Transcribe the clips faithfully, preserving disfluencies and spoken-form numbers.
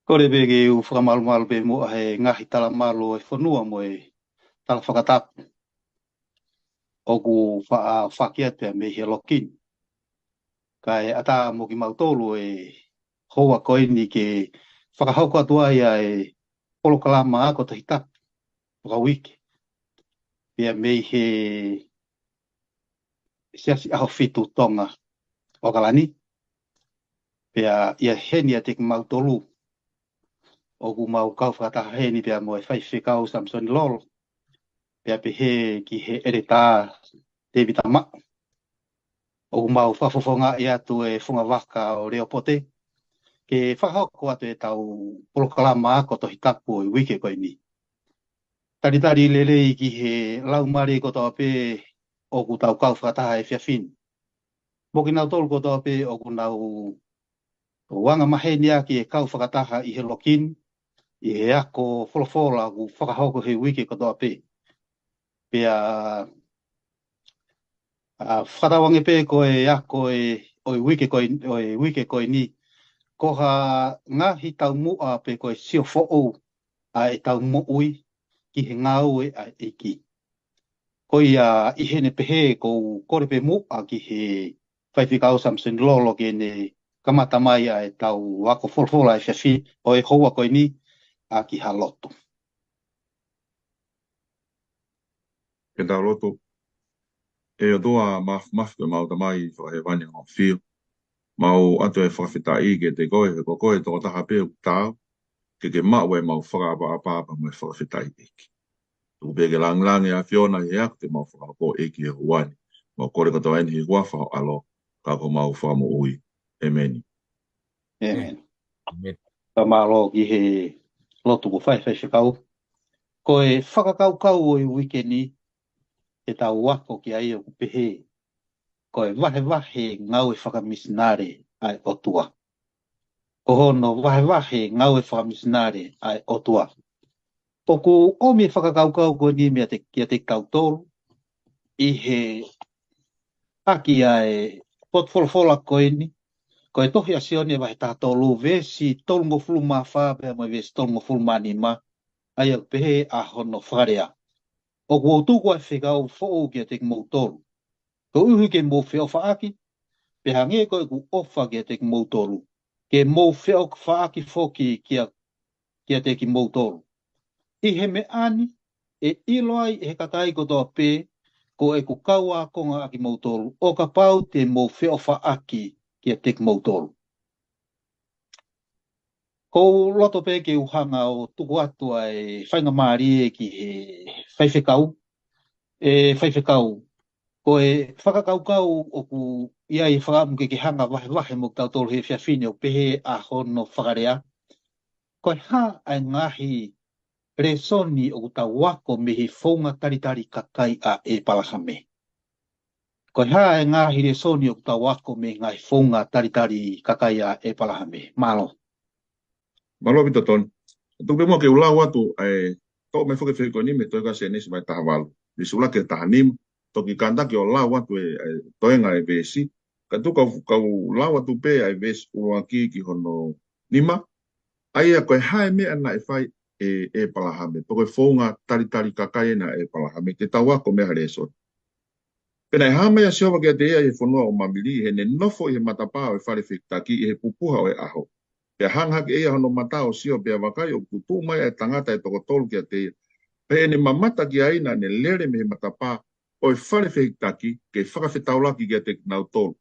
Kole pē ke u fakamalumalu pē muʻa he ngaahi talamalu ʻo e fonua mo e tala fakatapu ʻoku faʻa foaki atu mei he loki ni. Kae ʻatā mo kimautolu e houa ko eni ke fakahoko atu ai ʻa e polokalama ako Tohi Tapu fakauike, pea mei he Siasi ʻAhofitu Tonga ʻAokalani. Pea ʻi heni ʻiate kimautolu ʻoku mau kau fakataha heni pea mo e Faifekau Samisoni Lolo, pea pehē ki he ʻEletā Tēvita Maʻu. ʻOku mau fakafofongaʻi atu e Fungavaka ʻo Leopote ke fakahoko atu ʻetau polokalama ako Tohi Tapu ʻo e uike ko eni. Talitali lelei ki he laumālie kotoa pē ʻoku tau kau fakataha he efiafi ni, mo kinautolu kotoa pē ʻoku nau anga maheni ʻaki e kau fakataha ʻi he loki ni ʻi he ako folofola ʻoku fakahoko he uike kotoa pē. Pea ʻa, fakatauange pē ko e ako ʻo e uike ko eni, ʻo e uike ko eni, ko ha ngaahi taumuʻa pe ko e sio foʻou ʻa ʻetau moʻui ki he ngāue ʻa e ʻEiki. Ko ia ʻi heʻene pehē, ʻoku ou kole pē muʻa ki he Faifekau Samisoni Lolo ke ne kamata mai ʻa ʻetau ako folofola ʻa e efiafi ʻo e houa ko eni ʻaki ha lotu. Ke tau lotu. ʻE ʻOtua māfimafi ko homau Tamai fakahēvani ʻoku mau ʻoatu e fakafetaʻi kiate koe, he ko koe tokotaha pē ʻoku taau ke ke maʻu ʻemau fakaʻapaʻapa pea mo e fakafetaʻi ʻEiki. Tuku pē ke langilangiʻia ʻa e ʻAfiona ʻi he ako te mau fakahoko ʻEiki he houa ni. Mau kole kotoa eni he huafa ho ʻAlo, ka ko homau Fakamoʻui. ʻĒmeni. ʻĒmeni. ʻĒmeni. Fakamālō ki he lotu kuo fai, Faifekau. Ko e fakakaukau ʻo e uike ni ʻe tau ako ki ai ʻoku pehē, ko e vahevahe ngāue fakamisinale ʻa e ʻOtua. Ko hono vahevahe ngāue fakamisinale ʻa e ʻOtua. ʻOku ʻomi e fakakaukau ko eni meiate, kiate kitautolu ʻi he ʻaki ʻa e potu folofola ko eni, ko e tohi ʻa Sione vahe taha tolu, veesi tolungofulu mā fā pea mo e veesi tolungofulu mā nima, ʻa ia ʻoku pehē ʻa hono fakalea: ʻOku ou tuku ʻa e fekau foʻou kiate kimoutolu, koeʻuhi ke mou feʻofaʻaki, pea hangē ko ʻeku ʻofa kiate kimoutolu, ke mou feʻofaʻaki foki kia, kiate kimoutolu. ʻI he meʻa ni, ʻe ʻilo ai ʻe he kakai kotoa pē ko ʻeku kau ākonga ʻa kimoutolu, ʻo kapau te mou feʻofaʻaki kiate kimoutolu. ʻOku ou loto pē ke u hanga ʻo tuku atu ʻa e faingamālie ki he Faifekau. ʻE Faifekau, ko e fakakaukau ʻoku ʻi ai e fakaʻamu ke ke hanga vahevahe mo kitautolu he efiafi ni ʻoku pehē ʻa hono fakalea: Ko e hā ʻa e ngaahi lēsoni ʻoku tau ako mei he founga talitali kakai ʻa ʻEpalahame? Ko e hā ʻa e ngaahi lēsoni ʻoku tau ako mei he ngaahi founga talitali kakai ʻa ʻEpalahame? Mālō. Mālō ʻaupito Tony. Tuku pē muʻa ke u lau atu ʻa e, toʻo mai foki e fehuʻi ko eni mei he tohi ko ia Sēnesi vahe taha valu, veesi ʻuluaki ki he taha nima. Toki kātaki ʻo lau atu e, e toenga e veesi. Ka tuku ke u, ke u lau atu pē ʻa e veesi ʻuluaki ki hono nima. ʻA ia ko e hā e meʻa naʻe fai ʻe, ʻe ʻEpalahame, pe ko e founga talitali kakai ena ʻa ʻEpalahame, te tau ako mei ai ha lēsoni. Pea naʻe hā mai ʻa Sihova kiate ia ʻi he fonua ʻo Mamili, ʻi heʻene nofo ʻi he matapā ʻo e fale fehikitaki ʻi he pupuha ʻo e ʻaho. Pea hanga hake ʻe ia hono mata ʻo sio, pea vakai, ʻoku tutuʻu mai ʻa e tangata ʻe toko tolu kiate ia. Pea ʻi heʻene mamata ki ai, naʻa ne lele mei he matapā ʻo e fale fehikitaki ke fakafetaulaki kiate kinautolu.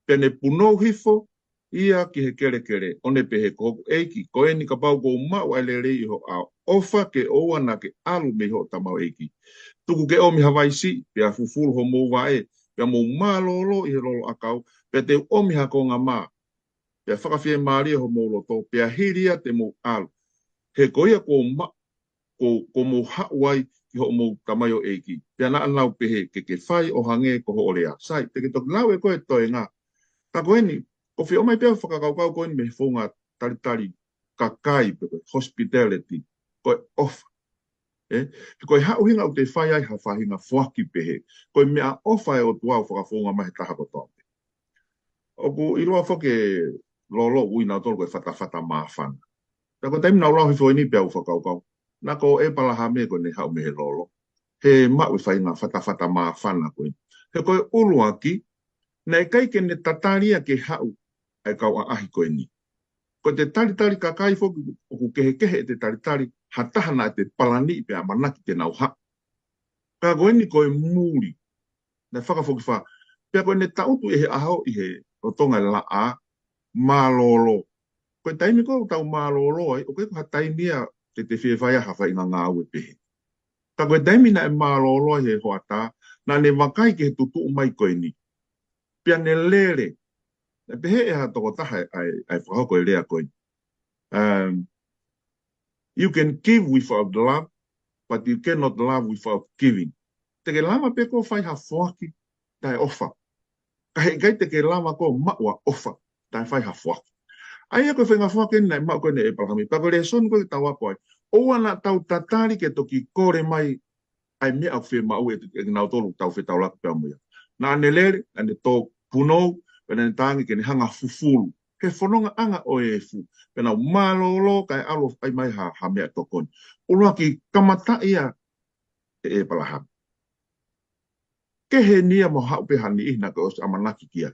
Pea ne punou hifo ia ki he kelekele, ʻo ne pehē, Ko hoku ʻEiki, ko eni kapau kuo u maʻu ʻa e lelei ʻi ho ʻao, ʻofa ke ʻoua naʻa ke ʻalu mei hoʻo tamaioʻeiki. Tuku ke ʻomi ha vaisiʻi, pea fufulu homou vaʻe, pea mou mālōlō ʻi he lolo ʻakau, pea te u ʻomi ha konga mā, pea fakafiemālie homou loto, pea hili ia te mou ʻalu. He ko ia kuo ma-, kuo, kuo mou haʻu ai ki hoʻomou tamaioʻeiki. Pea naʻa nau pehē, Ke ke fai ʻo hangē ko hoʻo lea. Sai, te ke toki lau ʻe koe e toenga. Ka ko eni, ʻoku ou fie ʻomai pē ʻa e fakakaukau ko eni mei he founga talitali kakai pe ko e hospitality, ko e ʻofa. ʻE, he ko e hā e ʻuhinga ʻoku te fai ai ha faʻahinga foaki pehē? Ko e meʻaʻofa ʻa e ʻOtua ʻoku fakafounga mai he taha kotoa pē. ʻOku ʻiloa foki ʻe Lolo ʻoku ui nautolu ko e fatafata māfana. Pea ko e taimi naʻa ku lau hifo eni pea u fakakaukau, naʻe ko ʻĒpalahame ko ʻene haʻu mei he lolo, he maʻu e faʻahinga fatafata māfana ko ē. He ko e ʻuluaki, naʻe ʻikai ke ne tatali ia ke haʻu ʻa e kau ʻaʻahi ko eni. Ko ʻete talitali kakai foki ʻoku kehekehe ʻete talitali ha taha naʻa te palani pea ʻamanaki te nau haʻu. Ka ko eni ko e muli, naʻe fakafokifā. Pea ko ʻene tangutu ʻi he ʻaho ʻi he lolotonga e laʻā, mālōlō. Ko e taimi ko ē ʻoku tau mālōlō ai, ʻoku ʻikai ko ha taimi ia te te fie fai ai ha faʻahinga ngāue pehē. Ka ko e taimi naʻe mālōlō ai he hoʻatā, naʻa ne vakai ki he tutuʻu mai ko eni. Pea ne lele. Naʻe pehē ʻe ha tokotaha ʻa e, ʻa e fakahoko e lea ko eni. Um, you can give without love, but you cannot love without giving. Te ke lava pē koe ʻo fai ha foaki taʻe ʻofa. Ka heʻikai te ke lava koe ʻo maʻu ha ʻofa taʻe fai ha foaki. ʻA ia ko e faʻahinga foaki eni naʻe maʻu ko eni ʻe ʻĒpalahame. Pea ko e lēsoni ko ē ke tau ako ai, ʻoua naʻa tau tatali ke toki kole mai ʻa e meʻa ʻoku fiemaʻu ʻe, ʻe kinautolu ʻoku tau fetaulaki pea mo ia. Naʻa ne lele, naʻa ne tō punou, pea naʻa ne tangi ke ne hanga ʻo fufulu he fonongaʻanga ʻo e efu. Pea nau mālōlō kae ʻalu ʻo fai mai ha, ha meʻatokoni. ʻUluaki kamataʻi ia ʻe ʻĒpalahame. Kehe eni ia mo ha haʻu pē ha niʻihi naʻa ke ʻosi ʻamanaki ki ai.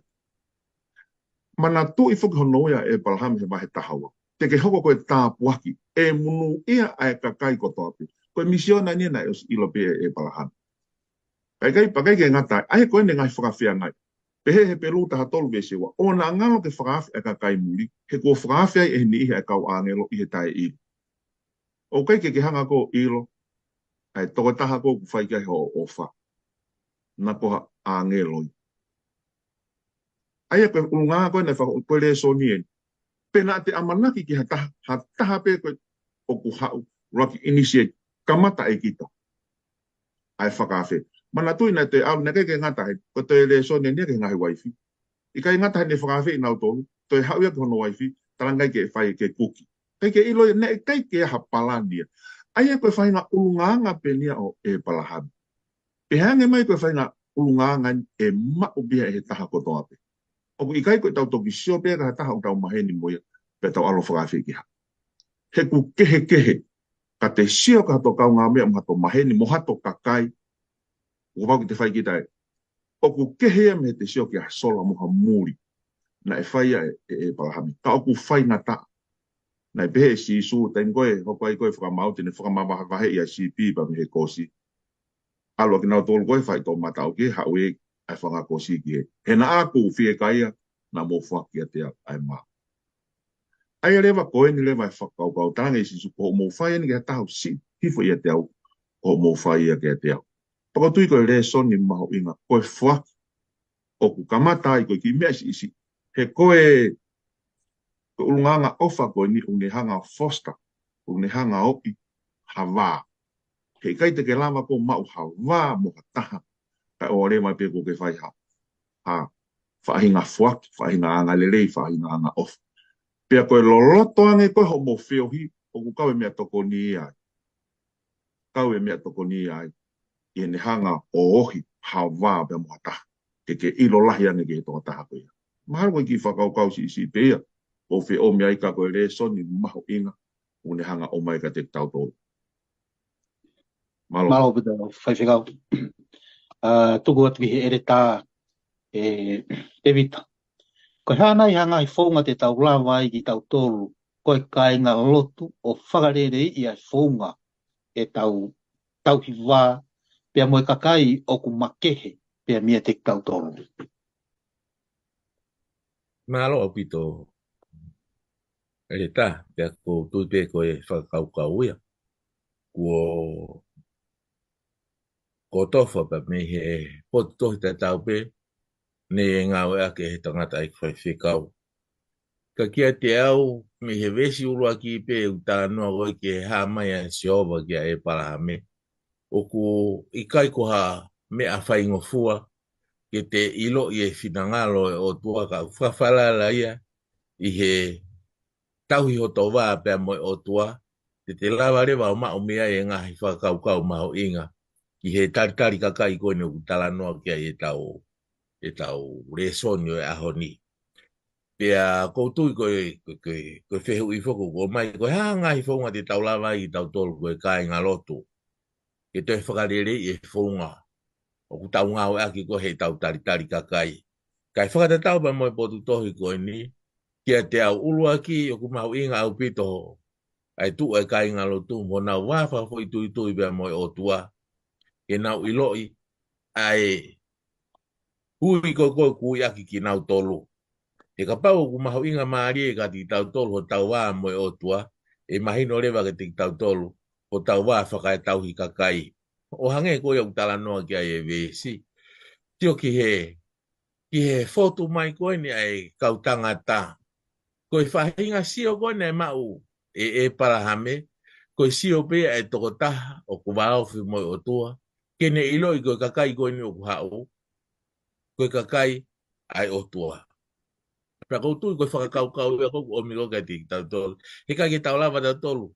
Manatuʻi foki hono ui ʻa ʻĒpalahame he vahe taha ua. Te ke hoko ko e tāpuaki, ʻe monūʻia ʻa e kakai kotoa pē. Ko e misiona eni ia naʻe ʻosi ʻilo pē ʻe ʻĒpalahame. Kae ʻikai, pea ʻikai ke ngata ai, ʻa ia ko ʻene ngaahi fakafeangai. Pehē ʻe Hepelū taha tolu veesi ua, ʻoua naʻa ngalo ke fakaafe ʻa e kakai muli, he kuo fakaafe ai ʻe he niʻihi ʻa e kau ʻāngelo ʻi he taʻeʻilo. ʻOku ʻikai ke ke hanga koe ʻo ʻilo ʻa e tokotaha ko ē ʻoku fai ki ai hoʻo ʻofa. Naʻa ko ha ʻāngelo ia. ʻA ia ko e ʻulungaanga ko ē naʻe faka-, ko e lēsoni eni. Pe naʻa te ʻamanaki ki ha taha, ha taha pē ko ē ʻoku haʻu, ʻuluaki initiate, kamata ʻe kita ʻa e fakaafe. Manatuʻi naʻe toe ʻalu, naʻe ʻikai ke ngata ai, ko e toe lēsoni eni ia ki he ngaahi uaifi. ʻIkai ngata ai ʻene fakaafeʻi kinautolu, toe haʻu ia ki hono uaifi, talangai ke fai ke kuki. ʻIkai ke ʻilo ia, naʻe ʻikai ke ʻi ai ha palani ia. ʻA ia ko e faʻahinga ʻulungaanga pē eni ia ʻo ʻĒpalahame. Pehē ange mai ko e faʻahinga ʻulungaanga eni ʻe maʻu pē ia ʻe he taha kotoa pē. ʻOku ʻikai ko ʻetau toki sio pē ki ha taha ʻoku tau maheni mo ia, pea tau ʻalu ʻo fakaafeʻi ke haʻu. He ʻoku kehekehe, ka te sio ki hato kaungāmeʻa mo hato maheni mo hato kakai, ʻoku pau ke te fai kita ē. ʻOku kehe ia mei heʻete sio ki ha sola mo ha muli naʻe fai ia ʻe, ʻe, ʻĒpalahame. Ka ʻoku faingataʻa. Naʻe pehē ʻe Sīsū, taimi ko ē, hoko ai ko ē fakamaau, te ne fakamavahevaheʻi ʻa e sipi pea mei he kosi. ʻAlu ʻa kinautolu ko ē, fai toʻomataʻu ki hē, haʻu ē ʻa e fanga kosi ki hē. He naʻa ku fiekaia, naʻa mou foaki kiate au ʻa e maau. ʻA ia leva ko eni leva e fakakaukau, talange ʻe Sīsū, ko hoʻomou fai eni ki ha taha ʻoku siʻi hifo ʻiate au, ko hoʻomou fai ia kiate au. Pea ʻoku ou tui ko e lēsoni mahuʻinga, ko e foaki ʻoku kamata ai ko e kiʻi meʻa siʻisiʻi. He ko e, ko e ʻulungaanga ʻofa ko eni ʻoku ne hanga ʻo foster, ʻoku ne hanga ʻo ʻi ha vā. Heʻikai te ke lava koe ʻo maʻu ha vā mo ha taha, kae ʻoua leva pē kuo ke fai ha, ha faʻahinga foaki, faʻahinga angalelei, faʻahinga angaʻofa. Pea ko e loloto ange ko ē hoʻomou feohi, ʻoku kau e meʻatokoni ia ai. Kau e meʻatokoni ia ai ʻi heʻene hanga ʻo ohi ha vā pea mo ha taha. Ke ke ʻilo lahi ange ki he tokotaha ko ia. Mahalo ko e kiʻi fakakaukau siʻisiʻi pē ia ʻoku ou fie ʻomi ai, ka ko e lēsoni mahuʻinga ʻoku ne hanga ʻo ʻomai kiate kitautolu. Mālō. Mālō ʻaupito, Faifekau. ʻA, tuku atu ki he ʻeletā, ʻe Tēvita. Ko e hā nai ha ngaahi founga te tau lava ai kitautolu ko e kāinga lotu ʻo fakaleleiʻi ʻa e founga ʻetau tauhi vā pea mo e kakai ʻoku makehe pea meiate kitautolu? Mālō ʻaupito, ʻeletā, pea ʻoku ou tui pē ko e fakakaukau ia. Kuo kotofa pē mei he potu tohi tatau pē, ne ngāueʻaki ʻe he tangataʻeiki faifekau. Ka kiate au, mei he veesi ʻuluaki pē ʻoku talanoa ko ē ki he hā mai ʻa Sihova kia ʻĒpalahame, ʻoku ʻikai ko ha meʻa faingofua ke te ʻiloʻi e finangalo ʻo e ʻOtua, ka ʻoku fakafalala ia ʻi he tauhi hoto vā pea mo e ʻOtua, te te lava leva ʻo maʻu mei ai e ngaahi fakakaukau mahuʻinga ki he talitali kakai ko eni ʻoku talanoa ki ai ʻetau, ʻetau lēsoni ʻo e ʻaho ni. Pea ʻoku ou tui ko e, ko e, ko e, ko e fehuʻi foki ʻoku ʻomai, ko e hā e ngaahi founga te tau lava ai kitautolu ko e kāingalotu ke toe fakaleleiʻi e founga ʻoku tau ngāueʻaki ko ē heʻetau talitali kakai. Kae fakatatau pea mo e potu tohi ko eni, kiate au ʻuluaki ʻoku mahuʻinga ʻaupito ʻa e tuʻu ʻa e kāingalotu mo honau vā fakafoʻituitui pea mo e ʻOtua, ke nau ʻiloʻi ʻa e ui ko ē ʻoku ui ʻaki kinautolu. He kapau ʻoku mahuʻinga mālie kiate kitautolu hotau vā mo e ʻOtua, ʻe mahino leva kiate kitautolu hotau vā fakaetauhi kakai. ʻO hangē ko ia ʻoku talanoa ki ai e veesi. Sio ki he, ki he fotu mai ko eni ʻa e kau tangata. Ko e faʻahinga sio ko eni ʻe maʻu ʻe ʻEpalahame, ko e sio pē ʻa e tokotaha ʻoku vāofi mo e ʻOtua, ke ne ʻiloʻi ko e kakai ko eni ʻoku haʻu, ko e kakai ʻa e ʻOtua. Pea ʻoku ou tui ko e fakakaukau ia ʻoku ʻomi ko ē kiate kitautolu. He ʻikai ke tau lava tautolu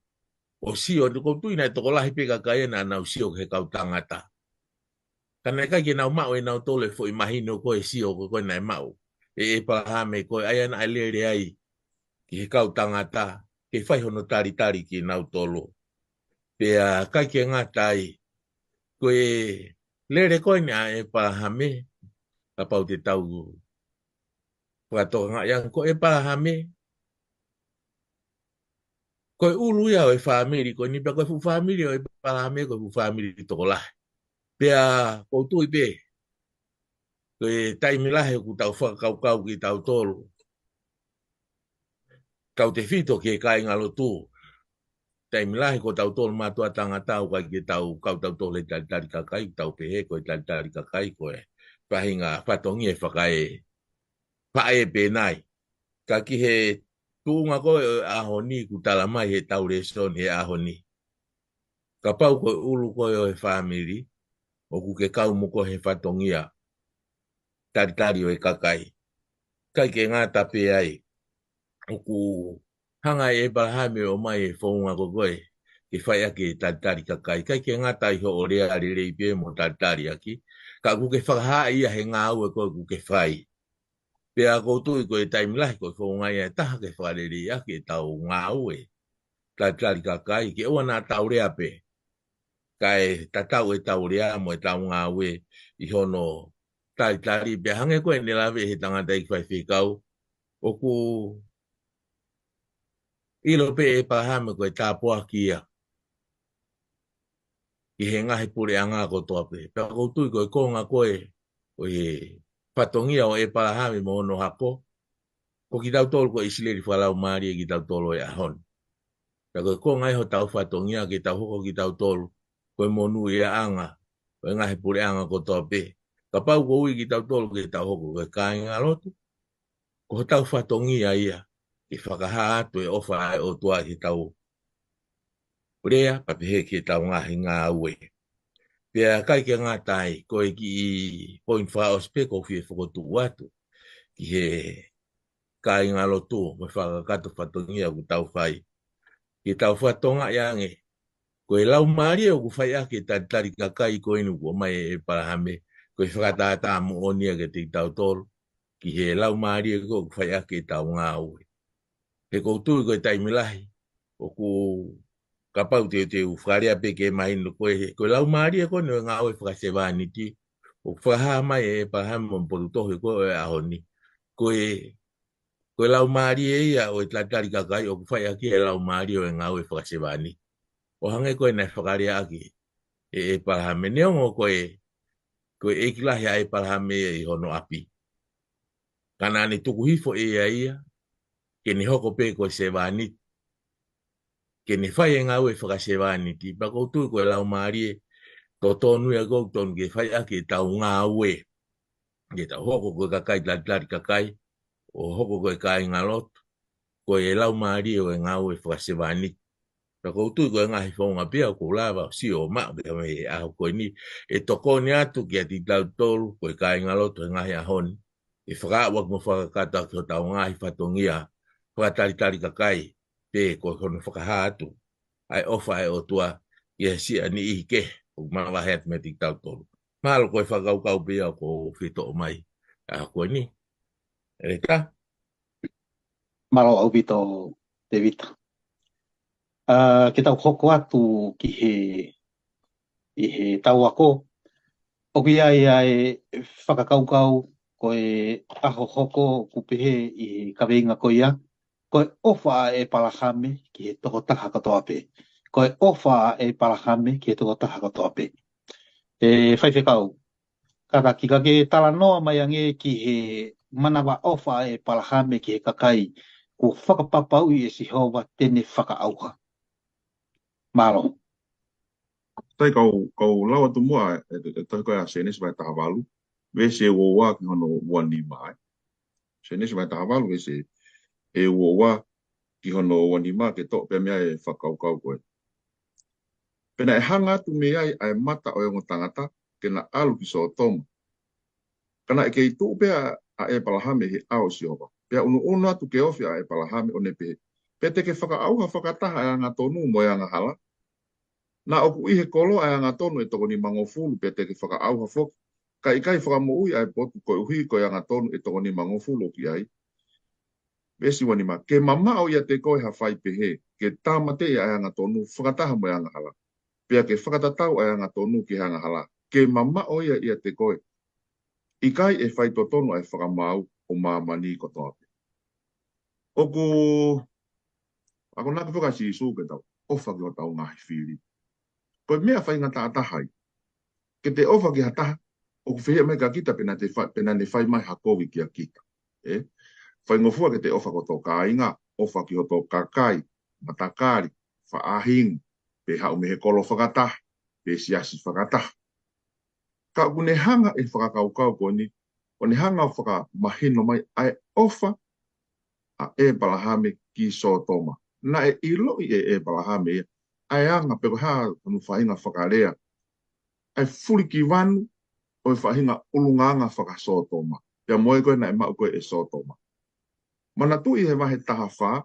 ʻo sio, ʻoku ou tui naʻe tokolahi pē kakai naʻa nau sio ki he kau tangata. Ka naʻe ʻikai ke nau maʻu ʻe nautolu e foʻi mahino ko e sio ko ē naʻe maʻu ʻe ʻEpalahame, ko e ʻai ʻa e lele ai ki he kau tangata, ke fai hono talitali kinautolu. Pea ʻikai ke ngata ai, ko e lele ko eni ʻa ʻEpalahame, kapau te tau fakatokangaʻi ange, ko ʻEpalahame, ko e ʻulu ia ʻo e fāmili ko eni, pea ko e fuʻu fāmili ʻo ʻEpalahame, ko e fuʻu fāmili tokolahi. Pea ʻoku ou tui pē, ko e taimi lahi ʻoku tau fakakaukau kitautolu, tautefito ki he kāingalotu. Taimi lahi ko tautolu mātuʻa tangata ʻoku ʻikai ke tau kau tautolu he talitali kakai, tau pehē ko e talitali kakai ko e faʻahinga fatongia ʻe fakae, faʻē pē nai. Ka ki he tuʻunga ko ē ʻo e ʻaho ni ʻoku tala mai heʻetau lēsoni he ʻaho ni, kapau ko e ʻulu ko ē ʻo e fāmili, ʻoku ke kau mo koe he fatongia talitali ʻo e kakai. ʻIkai ke ngata pē ai, ʻoku hanga ʻe ʻEpalahame ʻo ʻomai e founga ko ē ke fai ʻaki e talitali kakai. ʻIkai ke ngata ai hoʻo lea lelei pē mo talitali ʻaki, ka ʻoku ke fakahaaʻi ia he ngāue ko ē ʻoku ke fai. Pea ʻoku ou tui ko e taimi lahi ko e founga ia ʻe taha ke fakaleleiʻi ʻaki ʻetau ngāue talitali kakai, ke ʻoua naʻa tau lea pē, kae tatau ʻetau lea mo ʻetau ngāue ʻi hono talitali. Pea hangē ko ʻene lave he tangataʻeiki faifekau, ʻoku ʻilo pē ʻe ʻEpalahame ko e tāpuaki ia ki he ngaahi puleʻanga kotoa pē. Pea ʻoku ou tui ko e konga ko ē ʻo e fatongia ʻo ʻEpalahame mo hono hako, ko kitautolu ko e ʻIsileli fakalaumālie kitautolu ʻo e ʻaho ni. Pea ko e konga ia hotau fatongia ke tau hoko kitautolu ko e monūʻiaʻanga ʻo e ngaahi puleʻanga kotoa pē. Kapau ʻoku ui kitautolu ke tau hoko ko e kāingalotu, ko hotau fatongia ia ke fakahā atu e ʻofa ʻa e ʻOtua ʻi heʻetau lea, pea pehē ki heʻetau ngaahi ngāue. Pea ʻikai ke ngata ai, ko e kiʻi poini fakaʻosi pē ʻoku ou fie fokotuʻu atu ki he kāingalotu mo e fakakakato fatongia ʻoku tau fai. Ke tau fakatokangaʻi ange, ko e laumālie ʻoku fai ʻaki e talitali kakai ko eni ʻoku ʻomai ʻe ʻEpalahame, ko e fakatātā moʻoni ia kiate kitautolu ki he laumālie ko ē ʻoku fai ʻaki ʻetau ngāue. He ʻoku ou tui ko e taimi lahi ʻoku, kapau te, te u fakalea pē ke mahino ko e, ko e laumālie ko eni ʻo e ngāue fakasevāniti ʻoku fakahā mai ʻe ʻEpalahame mo e potu tohi ko ē ʻo e ʻaho ni, ko e, ko e laumālie ia ʻo e talitali kakai ʻoku fai ʻaki e laumālie ʻo e ngāue fakasevāniti. ʻO hangē ko ē naʻe fakalea ʻaki ʻe ʻEpalahame, neongo ko e, ko e ʻeiki lahi ʻa ʻEpalahame ia ʻi hono ʻapi, ka naʻa ne tuku hifo ʻe ia ia ke ne hoko pē ko e sevāniti, ke ne fai e ngāue fakasevāniti. Pea ʻoku ou tui ko e laumālie totonu ia ʻoku totonu ke fai ʻaki ʻetau ngāue, ke tau hoko ko e kakai talitali kakai, ʻo hoko ko e kāingalotu, ko e laumālie ʻo e ngāue fakasevāniti. Pea ʻoku ou tui ko e ngaahi founga pē ia ʻoku ou lava ʻo sio ʻo maʻu pē mei he ʻaho ko eni, ʻe tokoni atu kiate kitautolu ko e kāingalotu he ngaahi ʻaho ni, ʻe fakaaʻu ʻaki mo fakakakato ʻaki hotau ngaahi fatongia fakatalitali kakai, pe ko hono fakahā atu ʻa e ʻofa ʻa e ʻOtua ki he siʻa niʻihi kehe ʻoku mavahe atu meiate kitautolu. Mahalo ko e fakakaukau pē ia ʻoku ou fie toʻo mai he ʻaho ko eni. ʻEletā? Mālō ʻaupito Tēvita. Ke tau hoko atu ki he ʻi he tau ako, ʻoku ʻi ai ʻa e fakakaukau ko e ʻaho hoko ʻoku pehē ʻi he kaveinga ko ia, ko e ʻofa ʻa ʻĒpalahame ki he tokotaha kotoa pē. Ko e ʻofa ʻa ʻĒpalahame ki he tokotaha kotoa pē. ʻE faifekau, kātaki ka ke talanoa mai ange ki he manavaʻofa ʻa ʻĒpalahame ki he kakai kuo fakapapauʻi ʻe Sihova te ne fakaʻauha. Mālō. Sai, kau, kau lau atu muʻa e, e, e tohi ko ia ʻa Sēnesi vahe taha valu, veesi ua ua ki hono ua nima ē. Sēnesi vahe taha valu, veesi ua ua ki hono ua nima, ke toʻo pē meʻa e fakakaukau ko ē. Pea naʻe hanga atu mei ai ʻa e mata ʻo e ongo tangata, ke na ʻalu ki Sōtoma. Ka naʻe kei tuʻu pē ʻa ʻĒpalahame ʻi he ʻao ʻo Sihova. Pea ʻunuʻunu atu ke ofi ʻa ʻĒpalahame ʻo ne pehē, pe te ke fakaʻauha fakataha ʻa e angatonu mo e angahala? Naʻa ʻoku ʻi he kolo ʻa e angatonu ʻe toko nimangofulu pe te ke fakaʻauha foki, ka ʻikai fakamoʻui ʻa e potu koeʻuhi ko e angatonu ʻe toko nimangofulu ʻoku ʻi ai. Veesi ua nima, ke mamaʻo ʻiate koe ha fai pehē, ke tāmateʻi ʻa e angatonu fakataha mo e angahala, pea ke fakatatau ʻa e angatonu ki he angahala, ke mamaʻo ia ʻiate koe. ʻIkai ʻe faitotonu ʻa e fakamaau ʻo māmani kotoa pē. ʻOku akonaki foki ʻa Sīsū ke tau ʻofa ki hotau ngaahi fili. Ko e meʻa faingataʻa taha ia. Ke te ʻofa ki ha taha, ʻoku fehiʻa mai kia kita pe naʻa te fai, pe naʻa ne fai mai ha kovi kia kita. ʻE? Faingofua ke te ʻofa ki hoto kāinga, ʻofa ki hoto kakai, matakali, faʻahinga, pe haʻu mei he kolo fakataha, pe siasi fakataha. Ka ʻoku ne hanga ʻe he fakakaukau ko eni, ʻo ne hanga ʻo fakamahino mai ʻa e ʻofa ʻa ʻĒpalahame ki Sōtoma. Naʻe ʻiloʻi ʻe ʻĒpalahame ia ʻa e anga pe ko e hā hono faʻahinga fakalea, ʻa e fulikivanu ʻo e faʻahinga ʻulungaanga faka-Sōtoma. Pea mo e ko ē naʻe maʻu ko ē ʻe Sōtoma. Manatuʻi he vahe taha fā,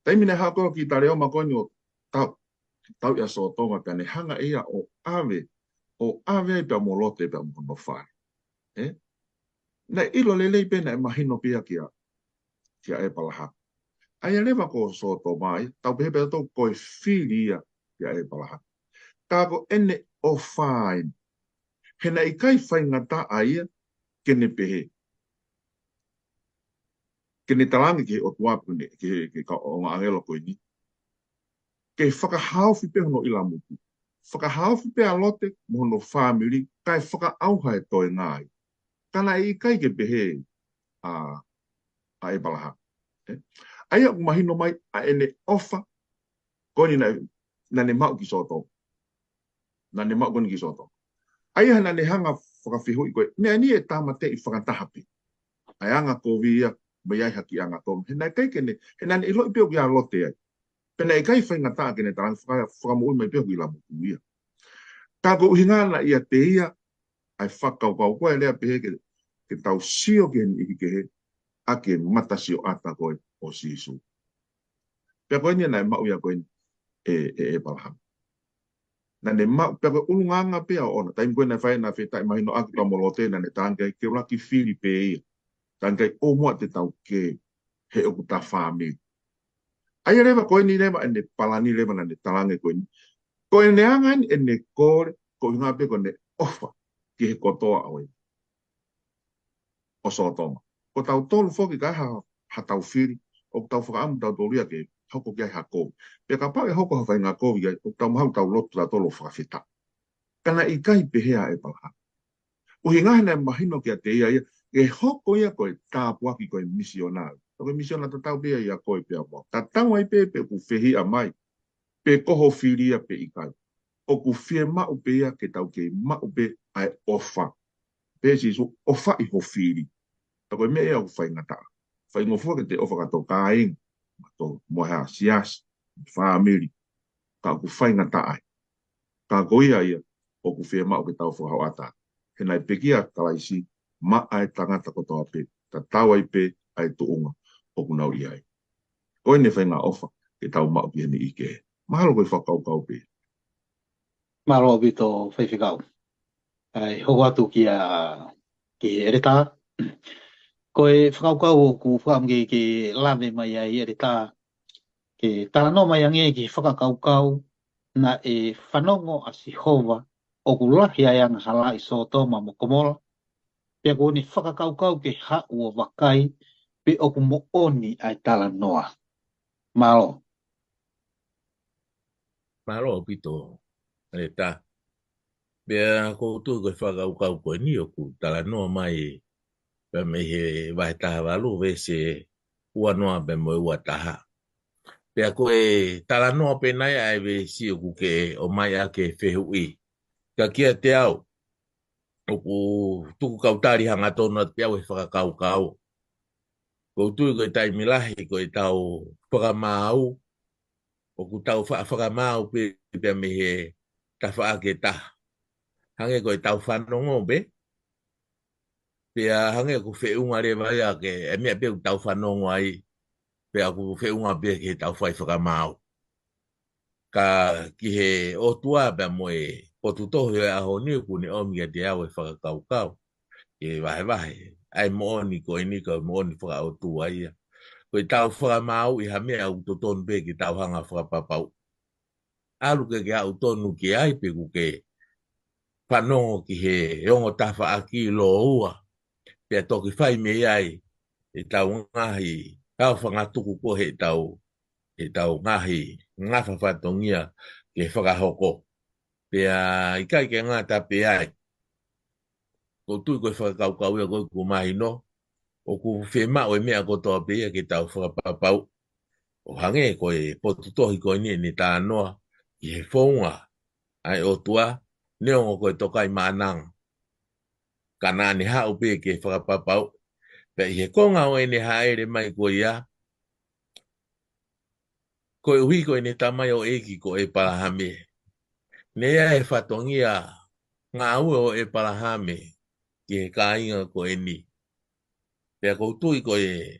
taimi naʻe haʻu ko ē ʻa Kitaleoma ko eni ʻo tau, tauʻi ʻa Sōtoma, pea ne hanga ʻe ia ʻo ʻave, ʻo ʻave ai pea mo Lote pea mo hono fale. ʻE? Naʻe ʻilo lelei pē naʻe mahino pē ia kia, kia ʻĒpalahame. ʻA ia leva ko Sōtoma ia, tau pehē pē ʻe tautolu ko e fili ia kia ʻĒpalahame. Ka ko ʻene ʻofa eni, he naʻe ʻikai faingataʻa ia ke ne pehē, ke ne talaange ki he ʻOtua pe ko eni, ki he, ki he kau ongo ʻāngelo ko eni, ke fakahaofi pē hono ʻilamuku. Fakahaofi pē ʻa Lote mo hono fāmili, kae fakaʻauha e toenga ia. Ka naʻe ʻikai ke pehē ʻa, ʻa ʻĒpalahame. ʻE? ʻA ia ʻoku mahino mai ʻa ʻene ʻofa ko eni naʻa, naʻa ne maʻu ki Sōtoma. Naʻa ne maʻu ko eni ki Sōtoma. ʻA ia naʻa ne hanga fakafehuʻi ko e meʻa eni ʻe tāmateʻi fakataha pē. ʻA e anga kovi ia, mei ai ha kiʻi angatonu. He naʻe ʻikai ke ne, he naʻa ne ʻiloʻi pē ʻoku ʻi ai ʻa Lote ai. Pea naʻe ʻikai faingataʻa ke ne talaange faka-, fakamoʻui mai pē hoku ʻilamuku ia. Ka ko e ʻuhinga naʻe ʻiate ia ʻa e fakakaukau ko e lea pehē ke, ke tau sio ki he niʻihi kehe ʻaki e mata sioʻata ko ē ʻo Sīsū. Pea ko eni naʻe maʻu ia ko eni ʻe, ʻe, ʻe ʻĒpalahame. Naʻa ne maʻu, pea ko e ʻulungaanga pē ia ʻoʻona. Taimi ko ē naʻe fai ai ʻena fetaʻemahinoʻaki pea mo Lote, naʻa ne talaange ke ʻuluaki fili pē ia. Talaange ʻo muʻa te tau kē he ʻoku ta fāmili. ʻA ia leva ko eni leva ʻene palani leva naʻa ne talaange ko eni. Ko ʻene anga eni ʻene kole, ko e ʻuhinga pē ko ʻene ʻofa ki he kotoa ʻo e ʻo Sōtoma. Ko tautolu foki ka ha, ha tau fili, ʻoku tau fakaʻamu tautolu ia ke hoko ki ai ha kovi. Pea kapau ʻe hoko ha faʻahinga kovi ai, ʻoku tau mahalo tau lotu tautolu ʻo fakafetaʻi. Ka naʻe ʻikai pehē ʻa ʻĒpalahame. ʻUhinga he naʻe mahino kiate ia ia, ke hoko ia ko e tāpuaki ko e misiona. Ko e misiona tatau pē ia ia ko e pea mo. Tatau ai pē pe ʻoku fehiʻa mai, pe ko ho fili ia pe ʻikai. ʻOku fiemaʻu pē ia ke tau kei maʻu pē ʻa e ʻofa. Pehē ʻe Sīsū, ʻofaʻi ho fili. Ka ko e meʻa ia ʻoku faingataʻa. Faingofua ke te ʻofa ki hoto kāinga, mo hoto, mo e siasi, fāmili. Ka ʻoku faingataʻa ai. Ka ko ia ia, ʻoku fiemaʻu ke tau fakahoʻata. He naʻe pekia ʻa Kalaisi maʻa e tangata kotoa pē, tatau ai pē ʻa e tuʻunga ʻoku nau ʻi ai. Ko ʻene faʻahinga ʻofa ke tau maʻu ki he niʻihi kehe. Mahalo ko e fakakaukau pē. Mālō ʻaupito faifekau. ʻAi, hoko atu kia, ki he ʻeletā. Ko e fakakaukau ʻoku fakaʻamu ke, ke lave mai ai ʻEletā, ke talanoa mai ange ki he fakakaukau naʻe fanongo ʻa Sihova ʻoku lahi ʻa e angahala ʻi Sōtoma mo Komola, pea kuo ne fakakaukau ke haʻu ʻo vakai pe ʻoku moʻoni ʻa e talanoa. Mālō. Mālō ʻaupito, ʻEletā. Pea ʻoku ou tui ko e fakakaukau ko eni ʻoku talanoa mai pea mei he vahe taha valu, veesi ua noa pea mo e ua taha. Pea ko e talanoa pē ʻeni ʻa e veesi ʻoku ke ʻomai ʻa e fehuʻi. Ka kiate au, ʻoku tuku kau tali hangatonu atu pē au he fakakaukau. ʻOku ou tui ko e taimi lahi ko ʻetau fakamaau, ʻoku tau fa-, fakamaau pē pea mei he tafaʻaki ʻe taha. Hangē ko ʻetau fanongo pē, pea hangē ʻoku feʻunga leva ia ki he meʻa pē ʻoku tau fanongo ai, pea ʻoku feʻunga pē ki heʻetau fai fakamaau. Ka ki he ʻOtua pea mo e potu tohi ʻo e ʻaho ni ʻoku ne ʻomi kiate au e fakakaukau ke vahevahe ʻa e moʻoni ko eni, ko e moʻoni fakaʻotua ia. Ko ʻetau fakamaauʻi ha meʻa ʻoku totonu pē ke tau hanga ʻo fakapapauʻi. ʻAlu ke ke aʻu tonu ki ai pe ʻoku ke fanongo ki he ongo tafaʻaki lōua, pea toki fai mei ai ʻetau ngaahi aofangatuku ko ē ʻetau, ʻetau ngaahi ngafa fatongia ke fakahoko. Pea ʻikai ke ngata pē ai, ʻoku ou tui ko e fakakaukau ia ko ē ʻoku mahino, ʻoku fiemaʻu e meʻa kotoa pē ia ke tau fakapapauʻi. ʻO hangē ko e potu tohi ko eni ʻene talanoa ki he founga ʻa e ʻOtua, neongo ko e tokaimaʻananga, ka naʻa ne haʻu pē ke fakapapauʻi. Pea ʻi he konga ʻo ʻene hāʻele mai ko ia, koeʻuhi ko ʻene tamaioʻeiki ko ʻEpalahame, naʻe ʻi ai e fatongia ngāue ʻo ʻEpalahame ki he kāinga ko eni. Pea ʻoku ou tui ko e,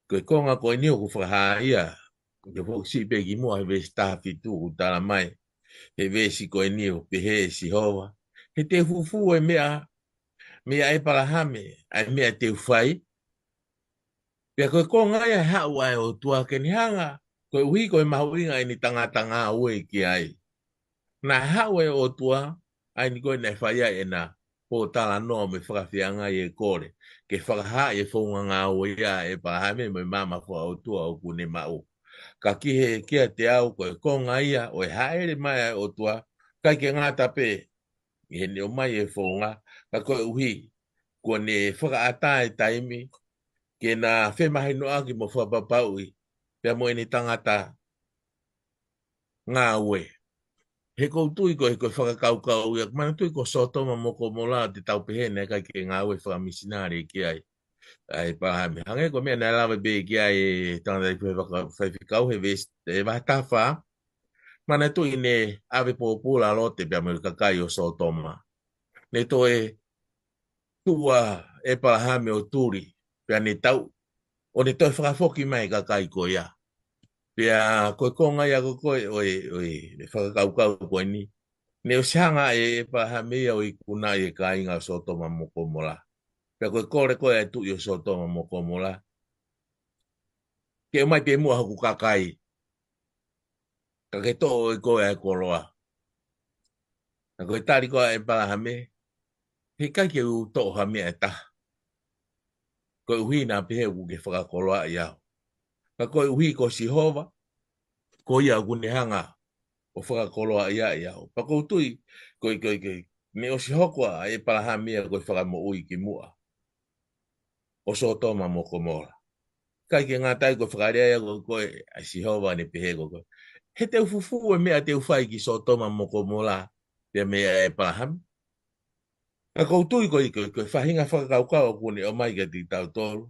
ko e konga ko eni ʻoku fakahā ia, ʻoku ke foki siʻi pē kimuʻa he veesi taha fitu ʻoku tala mai he veesi ko eni ʻo pehē ʻe Sihova, he te u fufū e meʻa meia ʻEpalahame, ʻa e meʻa te u fai. Pea ko e konga ia e haʻu ʻa e ʻOtua ke ne hanga, koeʻuhi ko e mahuʻinga ʻene tangata ngāue ki ai. Naʻe haʻu e ʻOtua, ʻa eni ko ē naʻe fai ai ʻena pōtalanoa mo e fakafeangai e kole, ke fakahaaʻi e founga ngāue ia ʻa ʻEpalahame mo e maama fakaʻotua ʻoku ne maʻu. Ka ki he, kiate au ko e konga ia ʻo e hāʻele mai ʻa e ʻOtua, ʻikai ke ngata pē ʻi heʻene ʻomai e founga, ka koeʻuhi kuo ne fakaʻatā e taimi ke na femahinoʻaki mo fakapapauʻi pea mo ʻene tangata ngāue. He ʻoku ou tui ko e, ko e fakakaukau ia, manatuʻi ko Sōtoma mo Komola, te tau pehē naʻe ʻikai ke ngāue fakamisinale ki ai ʻa ʻEpalahame. Hangē ko e meʻa naʻe lave pē ki ai e tangata fai faka-, faifekau he veesi, he vahe taha fā, manatuʻi naʻe ʻave pōpula ʻa Lote pea mo e kakai ʻo Sōtoma. Ne toe tuʻu ʻa ʻEpalahame ʻo tuli, pea ne tau, ʻo ne toe fakafoki mai e kakai ko ia. Pea ko e konga ia ko ē ʻo e, ʻo e, ʻo e fakakaukau ko eni, naʻe ʻosi hanga ʻe ʻEpalahame ia ʻo ikunaʻi e kāinga ʻo Sōtoma mo Komola. Pea ko e kole ko ē ʻa e tuʻi ʻo Sōtoma mo Komola, ke ʻomai pē muʻa hoku kakai, ka ke toʻo ʻe koe ʻa e koloa. Ka ko e tali ko ē ʻa ʻEpalahame, heʻikai ke u toʻo ha meʻa ʻe taha, koeʻuhi naʻa pehē ʻoku ke fakakoloaʻi au. Ka koeʻuhi ko Sihova, ko ia ʻoku ne hanga ʻo fakakoloaʻi ai au. Pea ʻoku ou tui, ko e, ko e, ko e, naʻe ʻosi hoko ʻa ʻEpalahame ia ko e fakamoʻui kimuʻa ʻo Sōtoma mo Komola. ʻIkai ke ngata ai, ko e fakalea ia ko ē ʻa Sihova, ne pehē ko ē, he te u fufū e meʻa te u fai ki Sōtoma mo Komola pea meia ʻEpalahame. Ka ʻoku ou tui ko e, ko e, ko e faʻahinga fakakaukau ʻoku ne ʻomai kiate kitautolu.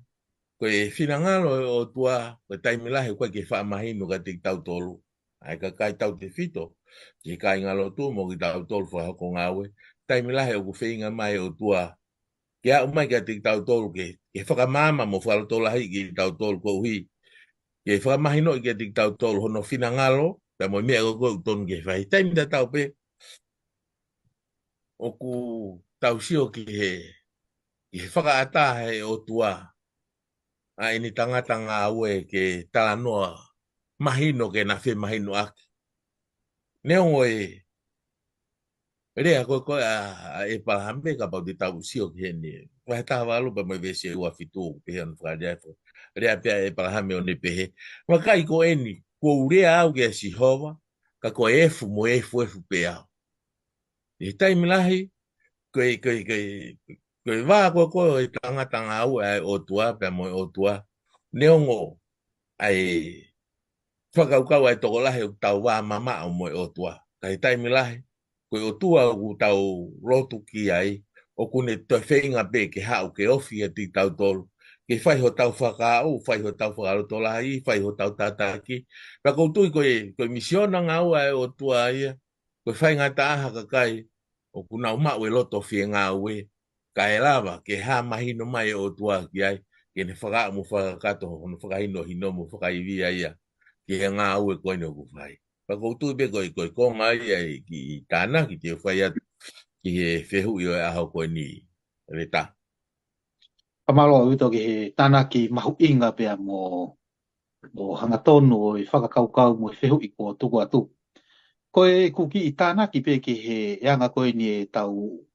Ko e finangalo ʻo e ʻOtua, ko e taimi lahi ʻoku ʻikai ke faʻa mahino kiate kitautolu, ʻa e kakai tautefito, ki he kāingalotu mo kitautolu fakahoko ngāue. Taimi lahi ʻoku feinga mai e ʻOtua ke aʻu mai kiate kitautolu ke, ke fakamaama mo fakalotolahiʻi kitautolu koeʻuhi ke fakamahinoʻi kiate kitautolu hono finangalo, pea mo e meʻa ko ē ʻoku totonu ke fai. Taimi tatau pē ʻoku tau sio ki he ki he fakaʻatā ʻe he ʻOtua ʻa ʻene tangata ngāue ke talanoa mahino ke na femahinoʻaki. Neongo e lea ko ē ko ē ʻa, ʻa ʻEpalahame, kapau te tau sio ki heni. Vahe taha valu pea mo e veesi ua fitu ʻoku pehē hono fakalea, lea pē ʻa ʻEpalahame ʻo ne pehē: Vakai ko eni, kuo u lea au kia Sihova, ka ko e efu mo e efuefu pē au. ʻI he taimi lahi, ko e, ko e, ko e, ko e vā ko ē ko ē ʻo e tangata ngāue ʻa e ʻOtua pea mo e ʻOtua. Neongo ʻa e fakakaukau ʻa e tokolahi ʻoku tau vā mamaʻo mo e ʻOtua, ka ʻi he taimi lahi, ko e ʻOtua ʻoku tau lotu ki ai, ʻoku ne toe feinga pē ke haʻu ke ofi ʻiate kitautolu, ke fai hotau fakakaukau, fai hotau fakalotolahi, fai hotau tataki. Pea ʻoku ou tui ko e, ko e misiona ngāue ʻa e ʻOtua ia, ko e faingataʻa ha kakai ʻoku nau maʻu e loto fiengāue, kae lava ke hā mahino mai e ʻOtua ki ai, ke ne fakaʻamu fakakakato hono fakahinohino mo fakaivia ia ki he ngāue ko eni ʻoku fai. Pea ʻoku ou tui pē ko e, ko e konga ia ʻi, ʻi tānaki te u fai atu ki he fehuʻi ʻo e ʻaho ko eni, Leta. Fakamālō ʻaupito ki he tānaki mahuʻinga pea mo, mo hangatonu ʻo e fakakaukau mo e fehuʻi kuo tuku atu. Ko e, ʻoku ou kiʻi tānaki pē ki he anga ko eni ʻetau,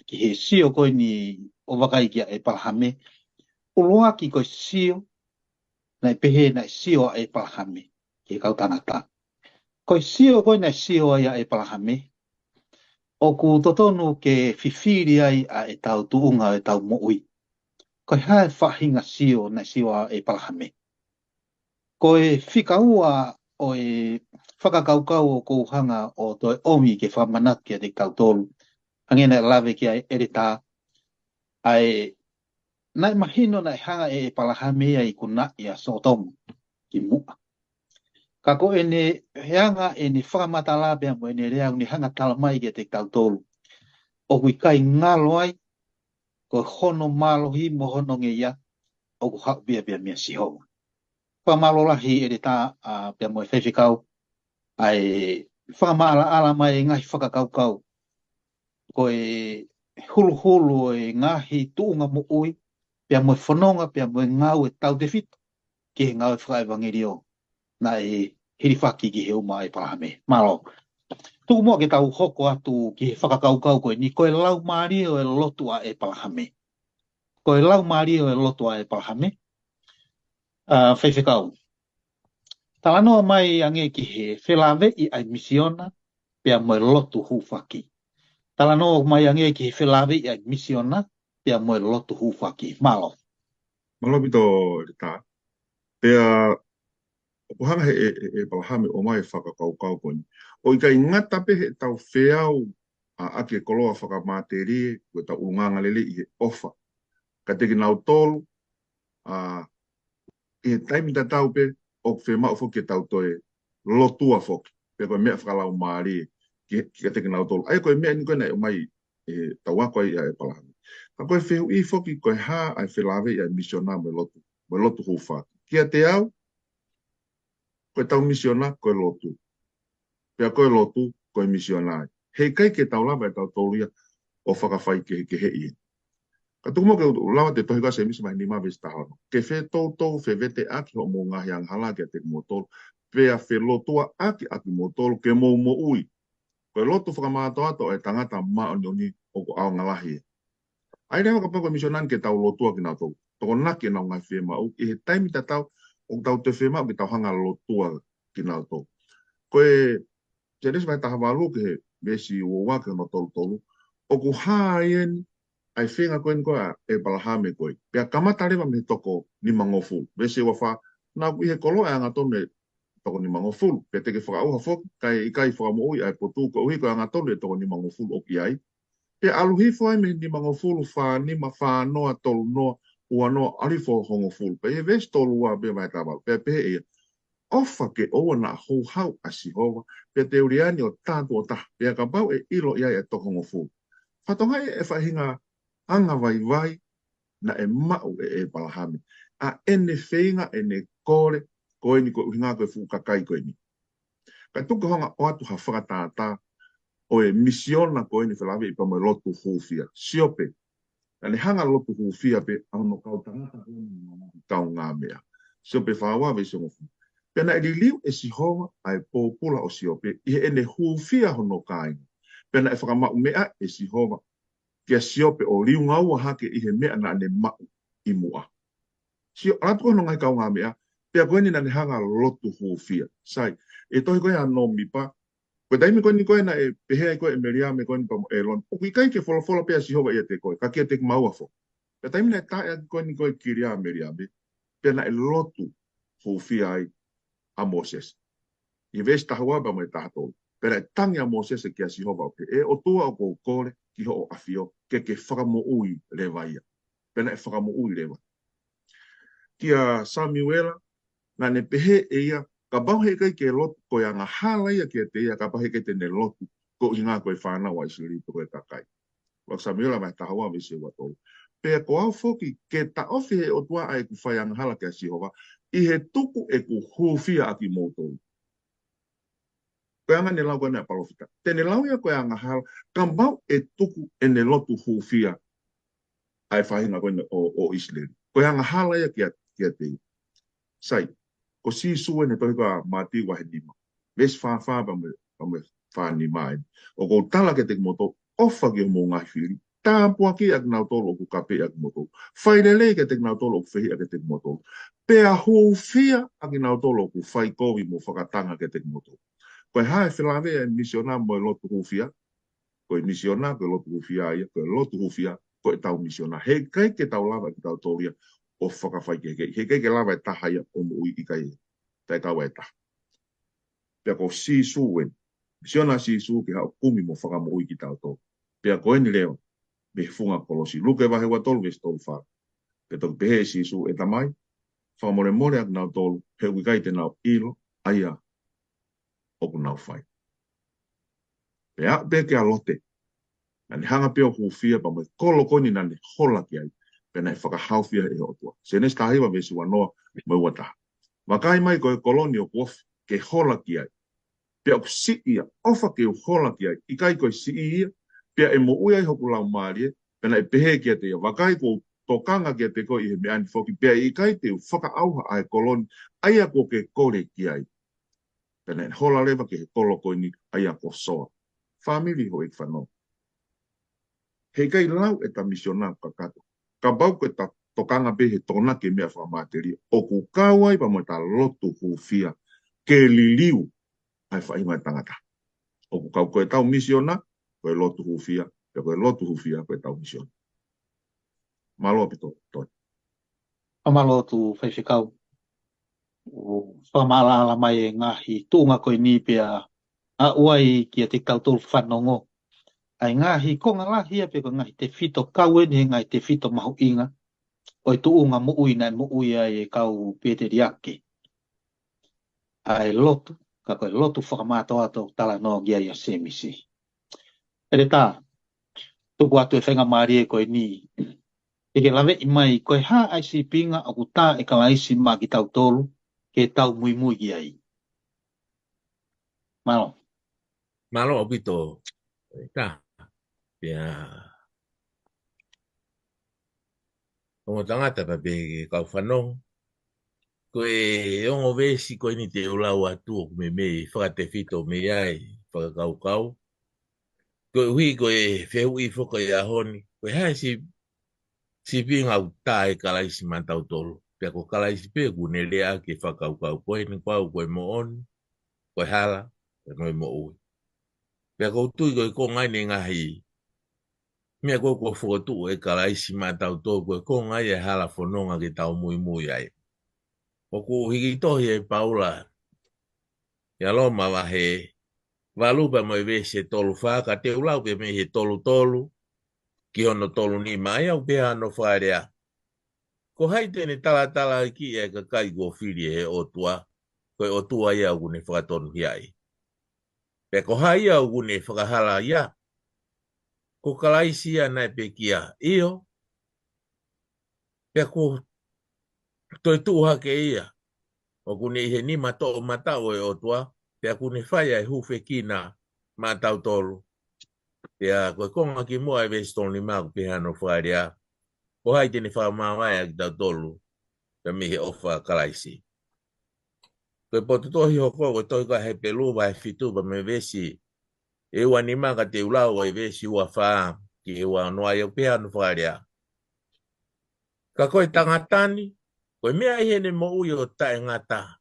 ki he sio ko eni ʻo vakai kia ʻEpalahame. ʻUluaki ko e sio, naʻe pehē naʻe sio ʻa ʻEpalahame ki he kau tangata. Ko e sio ko ē naʻe sio ai ʻa ʻEpalahame, ʻoku totonu ke fifili ai ʻa ʻetau tuʻunga ʻo ʻetau moʻui. Ko e hā e faʻahinga sio naʻe sio ai ʻa ʻEpalahame? Ko e fika ua ʻo e fakakaukau ʻoku ou hanga ʻo toe ʻomi ke fakamanatu kiate kitautolu, hangē naʻe lave ki ai ʻEletā, ʻa e, naʻe mahino naʻe hanga ʻe ʻEpalahame ia ʻo ikunaʻi ʻa Sōtoma ki muʻa. Ka ko ʻene, he anga ʻene fakamatala pea mo ʻene lea ʻoku ne hanga ʻo tala mai kiate kitautolu, ʻoku ʻikai ngalo ai, ko hono mālohi mo hono ngeia, ʻoku haʻu pē ia pea meia Sihova. Fakamālō lahi ʻEletā, ʻa, pea mo e faifekau, ʻa e fakamaʻalaʻala mai e ngaahi fakakaukau, ko e huluhulu ʻo e ngaahi tuʻunga moʻui, pea mo e fononga, pea mo e ngāue tautefito ki he ngāue fakaʻevangeliō naʻe hilifaki ki he uma ʻa ʻEpalahame. Mālō. Tuku muʻa ke tau hoko atu ki he fakakaukau ko eni, ko e laumālie ʻo e lotu ʻa ʻEpalahame. Ko e laumālie ʻo e lotu ʻa ʻEpalahame. ʻA, faifekau, talanoa mai ange ki he felāveʻi ʻa e misiona pea mo e lotu hūfaki. Talanoa mai ange ki he felāveʻi ʻa e misiona pea mo e lotu hūfaki. Mālō. Mālō ʻaupito, Leta. Pea ʻoku hanga ʻe, ʻe, ʻe ʻEpalahame ʻo ʻomai e fakakaukau ko eni. ʻOku ʻikai ngata pē heʻetau feau ʻa, ʻaki e koloa fakamatelie, ko ʻetau ʻulungaanga lelei ʻi he ʻofa kiate kinautolu, ʻa, ʻi he taimi tatau pē ʻoku fiemaʻu foki ke tau toe lotua foki, pea ko e meʻa fakalaumālie ki, kiate kinautolu. ʻA ia ko e meʻa eni ko ē naʻe ʻomai ʻe, tau ako ai ʻa ʻEpalahame. Ka ko e fehuʻi foki, ko e hā ʻa e felāveʻi ʻa e misiona mo e lotu, mo e lotu hūfaki? Kiate au, ko ʻetau misiona ko e lotu. Pea ko e lotu ko e misiona ai. Heʻikai ke tau lava ʻe tautolu ia ʻo fakafaikehekeheʻi ia. Ka tuku muʻa ke u lave atu he tohi ko Sēmisi vahe nima veesi taha ono. Ke fetoutou feveteʻaki hoʻomou ngaahi angahala kiate kimoutolu, pea felotuaʻaki ʻa kimoutolu ke mou moʻui. Ko e lotu fakamātoato ʻo e tangata māʻoniʻoni ʻoku ʻaonga lahi ia. ʻA ia leva kapau ko e misiona eni ke tau lotua kinautolu, tokonaki ʻenau ngaahi fiemaʻu, ʻi he taimi tatau ʻoku tau toe fiemaʻu ke tau hanga ʻo lotua kinautolu. Ko e Sēnesi vahe taha valu ki he veesi ua ua ki hono tolu tolu, ʻoku hā ai eni ʻa e feinga ko eni ko ē ʻa ʻEpalahame ko ē. Pea kamata leva mei he toko nimangofulu. Veesi ua fā, naʻa ku ʻi he koloa ʻa e angatonu ʻe toko nimangofulu, pea te ke fakaʻauha foki, kae ʻikai fakamoʻui ʻa e potu, koeʻuhi ko e angatonu ʻe toko nimangofulu ʻoku ʻi ai. Pea ʻalu hifo ai mei he nimangofulu, fā nima, fā noa, tolu noa, ua noa, ʻalu hifo hongofulu. Pea ʻi he veesi tolu ua pē vahe taha valu, pea pehē ʻe ia, ʻofa ke ʻoua naʻa houhau ʻa Sihova, pea te u lea ni ʻo tātuʻo taha, pea kapau ʻe ʻilo ʻi ai ʻa e toko hongofulu. Fakatokangaʻi e faʻahinga angavaivai naʻe maʻu ʻe ʻEpalahame. ʻA ʻene feinga, ʻene kole, ko eni ko e ʻuhinga ko e fuʻu kakai ko eni. Ka tuku ke u hanga ʻo ʻoatu ha fakatātā ʻo e misiona ko eni felāveʻi pea mo e lotu hūfia. Sio pē. Naʻa ne hanga lotu hūfia pē ʻa hono kau tangata ko eni mo hono kaungāmeʻa. Siope fā ua veesi hongofulu. Pea naʻe liliu ʻe Sihova ʻa e pōpula ʻo Siope ʻi heʻene hūfia hono kāinga. Pea naʻe fakamaʻu meʻa ʻe Sihova kia Siope ʻo liunga ua hake ʻi he meʻa naʻa ne maʻu ʻi muʻa. Sio, ʻalu atu ko hono ngaahi kaungāmeʻa, pea ko eni naʻa ne hanga lotu hūfia. Sai, ʻi he tohi ko ē ʻa Nōmipa, ko e taimi ko eni ko ē naʻe pehē ai ko ē ʻe Meliame ko eni pea mo ʻĒlone, ʻoku ʻikai ke folofola pē ʻa Sihova ʻiate koe, ka kiate kimaua foki. Pea taimi naʻe taaʻi ʻaki ko eni ko ē kilia ʻa Meliame, pea naʻe lotu hūfia ai ʻa Mōsese. ʻI he veesi taha ua pea mo e taha tolu. Pea naʻe tangi ʻa Mōsese kia Sihova ʻo pehē, ʻE ʻOtua, ʻoku ou kole ki hoʻo ʻafio, ke ke fakamoʻui leva ia. Pea naʻe fakamoʻui leva. Kia Samiuela, naʻa ne pehē ʻe ia, kapau heʻikai ke lotu, ko e angahala ia kiate ia, kapau heʻikai te ne lotu, ko e ʻuhinga ko e fānau ʻa ʻIsileli pe ko e kakai. ʻUluaki Samiuela vahe taha ua veesi ua tolu. Pea ko au foki, ke taʻofi ʻe he ʻOtua ʻa ʻeku fai angahala kia Sihova, ʻi he tuku ʻeku hūfia ʻakimoutolu. Ko e anga ʻene lau ko ena ʻa e palōfita. Te ne lau ia ko e angahala, kapau ʻe tuku ʻene lotu hūfia ʻa e faʻahinga ko ena ʻo, ʻo ʻIsileli. Ko e angahala ia kia, kiate ia. Sai, ko Sīsū eni, tohi ko ē ʻa Mātiu vahe nima. Veesi fā fā pea mo e, pea mo e fā nima eni. ʻOku ou tala kiate kimoutolu, ʻofa ki homou ngaahi fili, tāpuakiʻi ʻa kinautolu ʻoku kapeʻi ʻa kimoutolu. Fai lelei kiate kinautolu ʻoku fehiʻa kiate kimoutolu. Pea hūfia ʻa kinautolu ʻoku fai kovi mo fakatanga kiate kimoutolu. Ko e hā e felāveʻi ʻa e misiona mo e lotu hūfia? Ko e misiona, ko e lotu hūfia ia, ko e lotu hūfia, ko ʻetau misiona. Heʻikai ke tau lava ʻe kitautolu ia ʻo fakafaikehekeʻi. Heʻikai ke lava ʻe taha ia ʻo moʻui, ʻikai, taʻe kau ai ʻe taha. Pea ko Sīsū eni. Misiona ʻa Sīsū ke haʻu ʻo kumi mo fakamoʻui kitautolu. Pea ko eni leva, mei he funga kolosi. Luke vahe ua tolu veesi tolu fā. Pea toki pehē ʻe Sīsū, ʻE Tamai, fakamolemole ʻa kinautolu, he ʻoku ʻikai te nau ʻilo ʻa ia ʻoku nau fai. Pea aʻu pē kia Lote, naʻa ne hanga pē ʻo hūfia pea mo e kolo ko eni naʻa ne hola ki ai, pea naʻe fakahaofia ʻe he ʻOtua. Sēnesi taha hiva veesi ua noa mo e ua taha. Vakai mai ko e kolo ni ʻoku ofi ke hola ki ai. Pea ʻoku siʻi ia, ʻofa ke u hola ki ai, ʻikai ko e siʻi ia, pea ʻe moʻui ai hoku laumālie, pea naʻe pehē kiate ia, vakai kuo u tokanga kiate koe ʻi he meʻa ni foki, pea ʻikai te u fakaʻauha ʻa e kolo ni, ʻa ia kuo ke kole ki ai. Pea naʻe hola leva ki he kolo ko eni, ʻa ia ko Soa. Fāmili houʻeiki fanongo. Heʻikai lau ʻeta misiona kakato. Kapau ko ʻeta tokanga pē he tokonaki e meʻa fakamatelie, ʻoku kau ai pea mo ʻeta lotu hūfia ke liliu ʻa e faʻahinga ʻo e tangata. ʻOku kau ko ʻetau misiona, ko e lotu hūfia, pea ko e lotu hūfia, ko ʻetau misiona. Mālō ʻaupito, Tony. ʻA, mālō atu Faifekau. ʻOku fakamaʻalaʻala mai e ngaahi tuʻunga ko eni pea aʻu ai kiate kitautolu fanongo. ʻA e ngaahi konga lahi ia pe ko e ngaahi tefito kau eni he ngaahi tefito mahuʻinga ʻo e tuʻunga moʻui naʻe moʻui ai e kau pēteliake. ʻA e lotu, ka ko e lotu fakamātoato talanoa ki ai ʻa Sēmisi. ʻEletā, tuku atu e faingamālie ko eni, ke ke laveʻi mai, ko e hā ʻa e sīpinga ʻoku tā ʻe Kalaisi maʻa kitautolu, ke tau muimui ki ai. Mālō. Mālō ʻaupito. ʻEletā. Pea ongo tangata pea pehē ki he kau fanongo. Ko e ongo veesi ko eni te u lau atu ʻoku meimei fakatefito mei ai e fakakaukau. Koeʻuhi ko e fehuʻi foki ʻo e ʻaho ni. Ko e hā e sī-, sīpinga ʻoku tā ʻe Kalaisi maʻatautolu. Pea ko Kalaisi pē ʻoku ne lea ki he fakakaukau ko eni, ko au ko e moʻoni, ko e hala, pea mo e moʻui. Pea ʻoku ou tui ko e konga eni e ngaahi meʻa ko ē kuo fokotuʻu ʻe Kalaisi maʻatautolu, ko e konga ia e hala fononga ke tau muimui ai. ʻOku hiki tohi ʻe Paula ʻia Loma vahe valu pea mo e veesi ʻe tolu fā, ka te u lau pē mei he tolu tolu ki hono tolu nima, ʻa ia ʻoku pehē hono fakalea: Ko hai te ne talatalaʻi ʻa e kakai kuo fili ʻe he ʻOtua, ko e ʻOtua ia ʻoku ne fakatonuhiaʻi? Pea ko hai ia ʻoku ne fakahalaia? Ko Kalaisi ia naʻe pekia, ʻio, pea kuo toe tuʻu hake ia, ʻoku ne ʻi he nima toʻomataʻu ʻo e ʻOtua, pea ʻoku ne fai ʻa e hūfekina maʻatautolu. Pea ko e konga kimuʻa e veesi tolu nima ʻoku pehē hono fakalea: ko hai te ne fakamāvae ʻa kitautolu pea mei he ʻofa ʻa Kalaisi. Ko e potu tohi hoko, ko e tohi ko ia ʻa Hepelū vahe fitu pea mei he veesi ʻe ua nima ka te u lau ʻa e veesi ua fā ki he ua ono, ʻa ia ʻoku pehē hono fakalea: Ka ko e tangata ni, ko e meʻa ʻi heʻene moʻui ʻo taʻengata,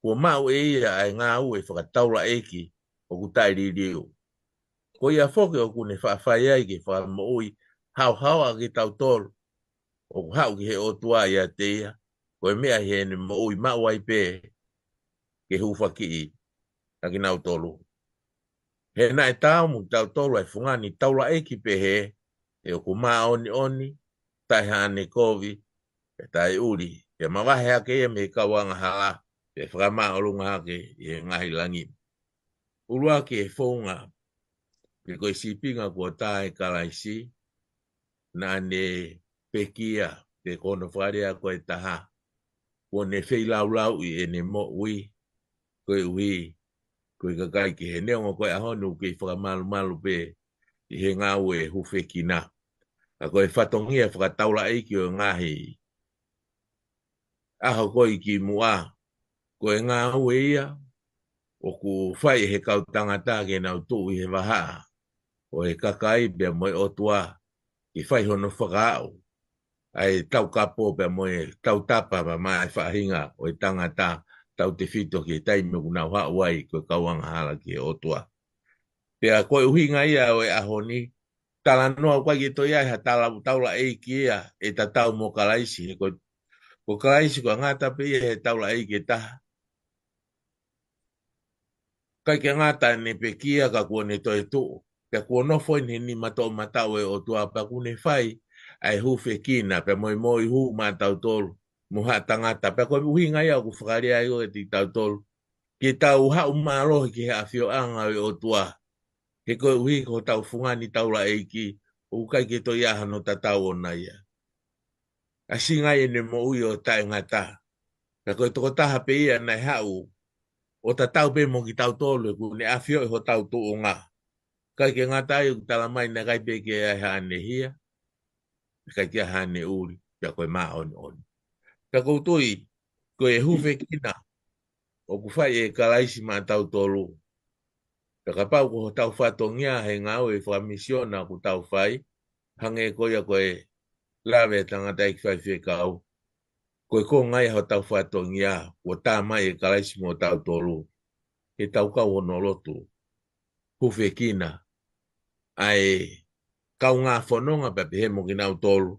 kuo maʻu ʻe ia ʻa e ngāue fakataulaʻeiki ʻoku taʻeliliu. Ko ia foki ʻoku ne faʻa fai ai ke fakamoʻui haohaoa kitautolu ʻoku haʻu ki he ʻOtua ʻiate ia, ko e meʻa ʻi heʻene moʻui maʻu ai pē ke hūfakiʻi ʻa kinautolu. He naʻe taau mo kitautolu ʻa e fungani taulaʻeiki pehē, he ʻoku māʻoniʻoni, taʻe haʻane kovi, pea taʻeʻuli, pea mavahe hake ia mei he kau angahala, pea fakamāʻolunga hake ʻi he ngaahi langi. ʻUluaki e founga, pe ko e sīpinga kuo tā ʻe Kalaisi, naʻa ne pekia, pe ko hono fakalea ko e taha, kuo ne feilaulauʻi ʻene moʻui, koeʻuhi ko e kakai kehe. Neongo ko e ʻaho ni ʻoku kei fakamalumalu pē ʻi he ngāue hufekina, ka ko e fatongia fakataulaʻeiki ʻo e ngaahi ʻaho ko ē kimuʻa, ko e ngāue ia ʻoku fai ʻe he kau tangata ke nau tuʻu ʻi he vahaʻa ʻo e kakai pea mo e ʻOtua, ke fai hono fakaaʻu ʻa e taukapo pea mo e tautapa pea maʻa e faʻahinga ʻo e tangata, tautefito ki he taimi ʻoku nau haʻu ai ko e kau angahala ki he ʻOtua. Pea ko e ʻuhinga ia ʻo e ʻaho ni, talanoa ʻoku ʻikai ke toe ʻi ai ha tala-, taulaʻeiki ia ʻe tatau mo Kalaisi, he ko, ko Kalaisi ʻoku ngata pē ia he taulaʻeiki ʻe taha. ʻIkai ke ngata ʻene pekia ka kuo ne toetuʻu, pea kuo nofo ʻi he nima toʻomataʻu ʻo e ʻOtua pea ʻoku ne fai ʻa e hufekina, pea mo e moihū maʻatautolu, mo haʻa tangata, pea ko e ʻuhinga ia ʻoku fakalea ai ʻo e kitautolu, ke tau haʻu mālohi ki he ʻafioʻanga ʻo e ʻOtua. He koeʻuhi ko hotau fungani taulaʻeiki, ʻoku ʻikai ke toe ʻi ai hano tatau ʻona ia. ʻAsinga ai ʻene moʻui ʻo taʻengata. Pea ko e tokotaha pē ia naʻe haʻu ʻo tatau pē mo kitautolu, he ʻoku ne ʻafioʻi hotau tuʻunga. ʻIkai ke ngata ai ʻoku tala mai naʻe ʻikai pē ke ʻi ai haʻane hia, ʻikai ke ʻi ai haʻane ʻuli, pea ko e māʻoniʻoni. Pea ʻoku ou tui, ko e hufekina ʻoku fai ʻe Kalaisi maʻatautolu. Pea kapau ko hotau fatongia he ngāue fakamisiona ʻoku tau fai, hangē ko ia ko e lave ʻa e tangataʻeiki faifekau, ko e konga ia hotau fatongia, kuo tā mai ʻe Kalaisi mo tautolu, ke tau kau hono lotu hufekina ʻa e kaungā fononga pea pehē mo kinautolu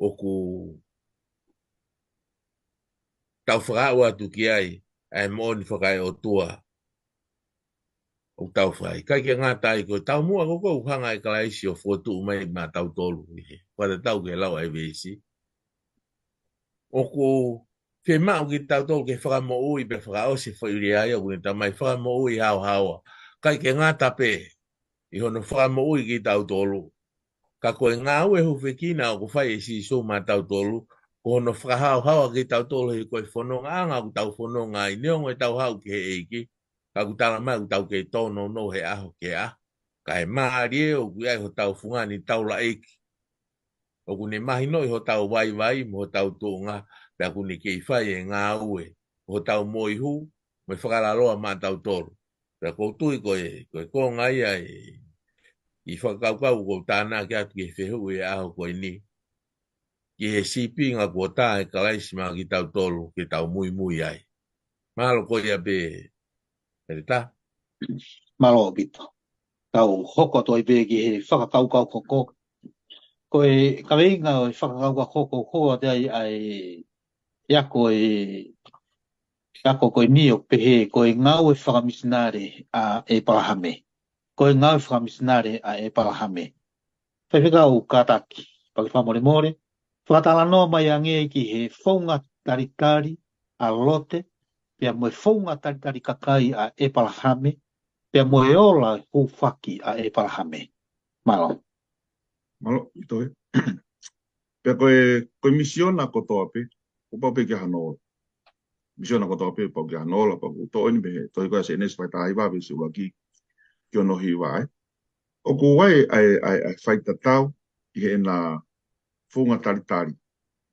ʻoku tau fakaaʻu atu ki ai ʻa e moʻoni fakaeʻotua ʻoku tau fai. ʻIkai ke ngata ai, ko e taumuʻa ko ē ʻoku hanga ʻe Kalaisi ʻo fokotuʻu mai maʻatautolu ʻi he fakatatau ki he lau ʻa e veesi, ʻoku fiemaʻu kitautolu ke fakamoʻui pea fakaʻosi e foʻi lea ia ʻoku ne tā mai, fakamoʻui haohaoa. ʻIkai ke ngata pē ʻi hono fakamoʻui kitautolu, ka ko e ngāue hufekina ʻoku fai ʻe Sīsū maʻatautolu, ko hono fakahaohaoa kitautolu he ko e fonongaʻanga ʻoku tau fononga ai, neongo ʻetau haʻu ki he ʻEiki, ka ʻoku tala mai ʻoku tau kei tōnounou he ʻaho ki he ʻaho. Ka ʻe mālie ʻoku ʻi ai hotau fungani taulaʻeiki ʻoku ne mahinoʻi hotau vaivai mo hotau tuʻunga, pea ʻoku ne kei fai e ngāue ʻo hotau moihū mo e fakalaloa maʻatautolu. Pea ʻoku ou tui ko e, ko e konga ia ʻi he fakakaukau ʻoku ou tānaki atu ki he fehuʻi ʻo e ʻaho ko eni, ki he sīpinga kuo tā ʻe Kalaisi maʻa kitautolu ke tau muimui ai. Mālō ko ia pē, Peretā. Mālō ʻaupito. Tau hoko atu ai pē ki he fakakaukau hoko. Ko e kaveinga ʻo e fakakaukau hoko, hoko atu ai ʻa e, ʻa e ako ʻe, ʻa e ako ko eni ʻoku pehē, ko e ngāue fakamisinale ʻa ʻEpalahame. Ko e ngāue fakamisinale ʻa ʻEpalahame. Faifekau Kātaki, pea ke fakamolemole, fakatalanoa mai ange ki he founga talitali ʻa Lote, pea mo e founga talitali kakai ʻa ʻEpalahame, pea mo e ola hūfaki ʻa ʻEpalahame. Mālō. Mālō, ʻi toe. Pea ko e, ko e misiona kotoa pē, kuo pau pē ke hano ola. Misiona kotoa pē, pau ke hano ola, pau ko e toʻo eni mei he tohi ko ia Sēnesi vahe taha hiva, veesi ʻuluaki ki hono hiva, ē. ʻOku ʻi ai ʻa e, ʻa e, ʻa e faitatau ʻi heʻena founga talitali.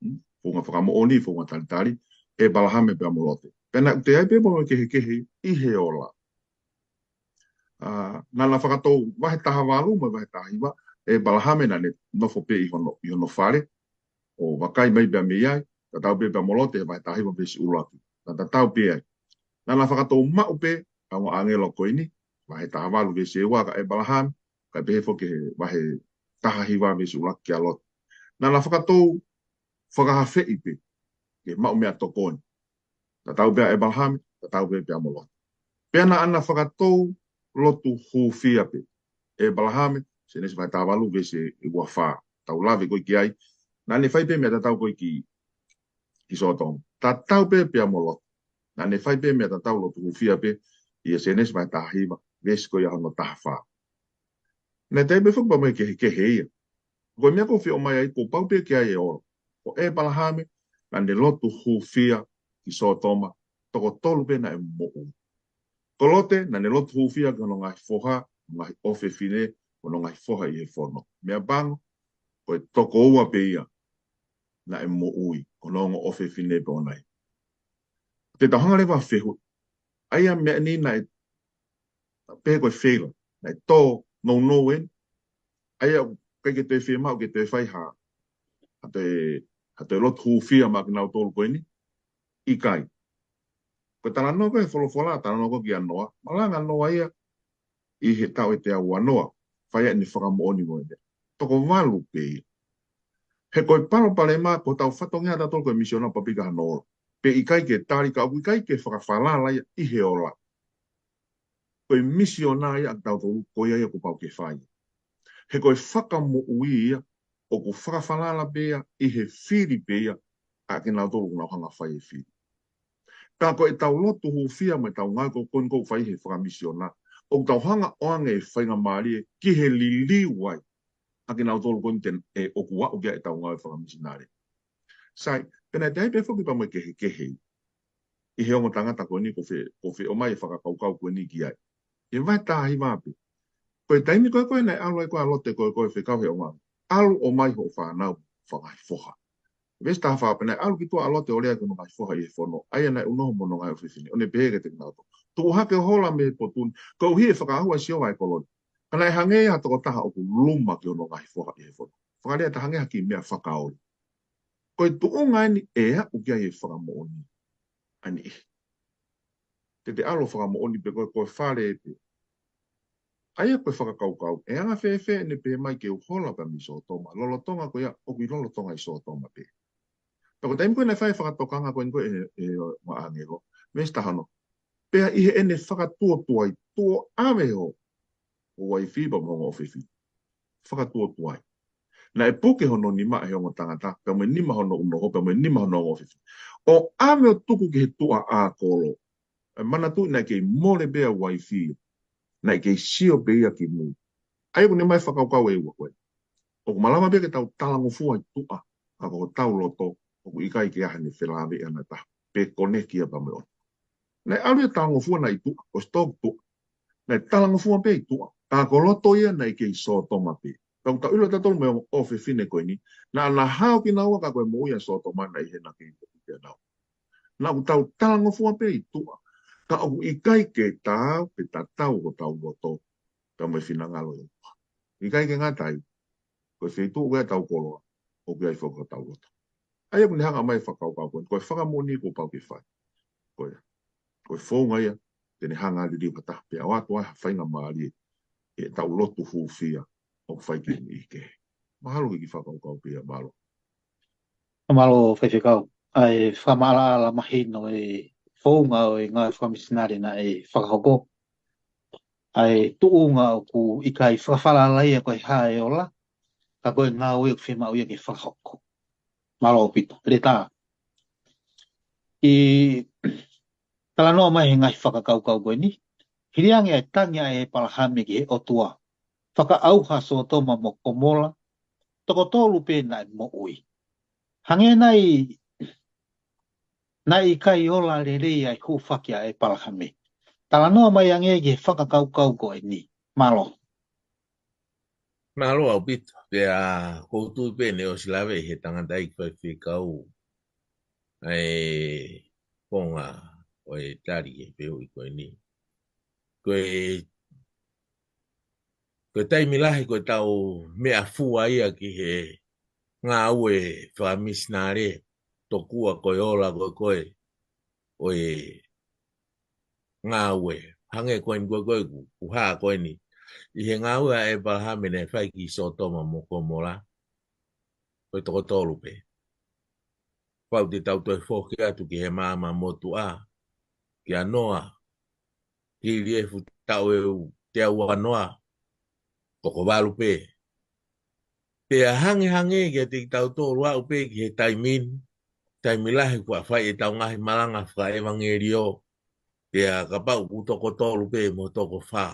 Hmm? Founga fakamoʻoni, founga talitali, ʻĒpalahame pea mo Lote. Pea naʻe ʻoku toe ʻi ai pē mo e kehekehe ʻi he ola. Ah, naʻa na fakatou vahe taha valu mo e vahe taha hiva, ʻĒpalahame naʻa ne nofo pē ʻi hono, ʻi hono fale, ʻo vakai mai pea mei ai, tatau pē pea mo Lote, vahe taha hiva veesi ʻuluaki. Naʻa tatau pē ai. Naʻa na fakatou maʻu pē ʻa e ongo ʻāngelo ko eni, vahe taha valu veesi ua kia ʻĒpalahame, kae pehē foki he vahe taha hiva veesi ʻuluaki kia Lote. Naʻa na fakatou fakahafeʻi pē, ke maʻu meʻatokoni. Tatau pē ʻa ʻĒpalahame, tatau pē pea mo Lote. Pea naʻa na fakatou lotu hūfia pē. ʻĒpalahame, Sēnesi vahe taha valu veesi ua fā. Tau lave ko ē ki ai. Naʻa ne fai pē meʻa tatau ko ē ki, ki Sōtoma. Tatau pē pea mo Lote. Naʻa ne fai pē meʻa tatau, lotu hūfia pē, ʻia Sēnesi vahe taha hiva, veesi ko ia hono taha fā. Naʻe toe ʻi ai pē foki pea mo e kehekehe ia. Ko e meʻa ʻoku ou fie ʻomai ai, kuo pau pē ke ʻi ai e ola. Ko ʻĒpalahame, naʻa ne lotu hūfia ki Sōtoma, toko tolu pē naʻe moʻui. Ko Lote, naʻa ne lotu hūfia ki hono ngaahi foha, ngaahi ʻofefine, hono ngaahi foha ʻi he fono. Meʻapango, ko e toko ua pē ia naʻe moʻui, ko hono ongo ʻofefine pē ʻoʻona ia. Te tau hanga leva ʻo fehuʻi. ʻA ia meʻa ni naʻe pehē ko e fail, naʻe tō nounou eni. ʻA ia ʻoku ʻikai ke toe fiemaʻu ke toe fai ha, ha toe, ha toe lotu hūfia maʻa kinautolu ko eni. ʻIkai. Ko e talanoa ko ē he folofola, talanoa ko ē kia Noa. Malanga Noa ia ʻi he taʻu ʻe teau ua noa, fai ai ʻene fakamoʻoni mo e meʻa. Toko valu pē ia. He ko e palopalema, ko hotau fatongia ʻatautolu ko e misiona, papika hano ola. Pe ʻikai ke tali, ka ʻoku ʻikai ke fakafalala ia ʻi he ola. Ko e misiona ia ʻatautolu, ko ia ia kuo pau ke fai. He ko e fakamoʻui ia, ʻoku fakafalala pē ia ʻi he fili pē ia ʻa kinautolu ʻoku nau hanga ʻo fai e fili. Ka ko ʻetau lotu hūfia mo ʻetau ngāue ko eni ʻoku fai he fakamisiona, ʻoku tau hanga ʻo ʻoange e faingamālie ki he liliu ai ʻa kinautolu ko eni te, ʻe ʻoku aʻu ki ai ʻetau ngāue fakamisinale. Sai, pea naʻe toe ʻi ai pē foki pea mo e kehekehe ʻi he ongo tangata ko eni ʻoku fie, ʻoku fie ʻomai e fakakaukau ko eni ki ai. ʻI he vahe taha hiva pē. Ko e taimi ko ē ko ē naʻe ʻalu ai ko ē ʻa Lote ko ē ko ē fekau he ongo ʻāngelo. ʻAlu ʻomai hoʻo fānau, fanga ngaahi foha. Veesi taha fā pē, naʻe ʻalu ki tuʻa ʻa Lote ʻo lea ki hono ngaahi foha ʻi he fono, ʻa ia naʻe ʻunoho mo hono ngaahi ʻofefine, ʻo ne pehē kiate kinautolu, tuʻu hake ʻo hola mei he potu ni, koeʻuhi ʻe fakaʻauha ʻe Sihova e kolo ni. Ka naʻe hangē ia ha tokotaha ʻoku luma ki hono ngaahi foha ʻi he fono. Fakalea ʻe taha, hangē ha kiʻi meʻa fakaoli. Ko e tuʻunga eni ʻe aʻu ki ai e fakamoʻoni ʻa e niʻihi. Te te ʻalu ʻo fakamoʻoni pē ko e, ko e fale pē. ʻA ia ko e fakakaukau, ʻe anga fēfē ʻene pehē mai ke u hola pē mei Sōtoma, lolotonga ko ia ʻoku ʻi lolotonga ʻi Sōtoma pē. Pea ko e taimi ko ē naʻe fai e fakatokanga ko eni ko ē ʻe, ʻe, ʻa e ongo ʻāngelo, veesi taha ono. Pea ʻi heʻene fakatuotuai, tuʻo ʻave hoʻo, hoʻo uaifi pea mo ho ongo ʻofefine. Fakatuotuai. Naʻe puke hono nima ʻe he ongo tangata, pea mo e nima hono ʻunoho, pea mo e nima hono ongo ʻofefine. ʻO ʻave ʻo tuku ki he tuʻa ʻā kolo. ʻE manatuʻi naʻe kei mole pē ʻa e uaifi. Naʻe kei sio pē ia ki mui. ʻA ia ʻoku ne ʻomai e fakakaukau ʻe ua ko ē. ʻOku malava pē ke tau talangofua ʻi tuʻa, ka ko hotau loto, ʻoku ʻikai ke ʻi ai haʻane felāveʻi ʻe taha, pe koneki ia pea mo e ʻOtua. Naʻe ʻalu ia ʻo talangofua naʻe ʻi tuʻa, ʻo sitoki tuʻa. Naʻe talangofua pē ʻi tuʻa, ka ko e loto ia naʻe kei Sōtoma pē. Tau tau ʻilo ʻatautolu mo e ongo ʻofefine ko eni, naʻa na hao kinaua ka ko e moʻui ʻa Sōtoma naʻe ʻi hena, kei moʻui pē naua. Naʻa ʻoku tau talangofua pē ʻi tuʻa, ka ʻoku ʻikai ke taau pe tatau hotau loto pea mo e finangalo ʻo e ʻOtua. ʻIkai ke ngata ai, ko e feituʻu ko ē ʻetau koloa, ʻoku ʻi ai foki hotau loto. ʻA ia ʻoku ne hanga ʻo ʻomai e fakakaukau ko eni, ko e fakamoʻoni kuo pau ke fai. Ko ia, ko e founga ia te ne hanga ʻo liliu ha taha pea ʻoatu ai ha faingamālie ʻi heʻetau lotu hūfia ʻoku fai ki he niʻihi kehe. Mahalo ko e kiʻi fakakaukau pē ia, mālō. Mālō faifekau. ʻA e fakamaʻalaʻala mahino e founga ʻo e ngāue fakamisinale naʻe fakahoko. ʻA e tuʻunga ʻoku ʻikai fakafalala ia ko e hā e ola, ka ko e ngāue ʻoku fiemaʻu ia ke fakahoko. Mālō ʻaupito. Leta. ʻI he talanoa mai he ngaahi fakakaukau ko eni, hili ange ʻa e tangi ʻa ʻĒpalahame ki he ʻOtua, fakaʻauha Sōtoma mo Komola, toko tolu pē naʻe moʻui. Hangē naʻe, naʻe ʻikai ola lelei ʻa e hūfaki ʻa ʻĒpalahame. Talanoa mai ange ki he fakakaukau ko eni. Mālō. Mālō ʻaupito, pea ʻoku ou tui pē naʻe ʻosi lave ʻe he tangataʻeiki faifekau ʻa e konga ʻo e tali ki he fehuʻi ko eni. Ko e, ko e taimi lahi ko e tau meʻafua ia ki he ngāue fakamisinale, tokua ko e ola ko ē ko ē ʻo e ngāue. Hangē ko eni ko ē ko ē ʻoku, ʻoku hā ko eni ʻi he ngāue ʻa ʻEpalahame naʻe fai ki Sōtoma mo Komola, ko e toko tolu pē. Pau te tau toe foki atu ki he maama motuʻa, kia Noa, hili e fuʻu taʻu ʻe teau ua noa, toko valu pē. Pea hangehangē kiate kitautolu, aʻu pē ki he taimi ni, taimi lahi kuo fai ʻetau ngaahi malanga fakaʻevangeliō, pea kapau ʻoku toko tolu pē mo toko fā.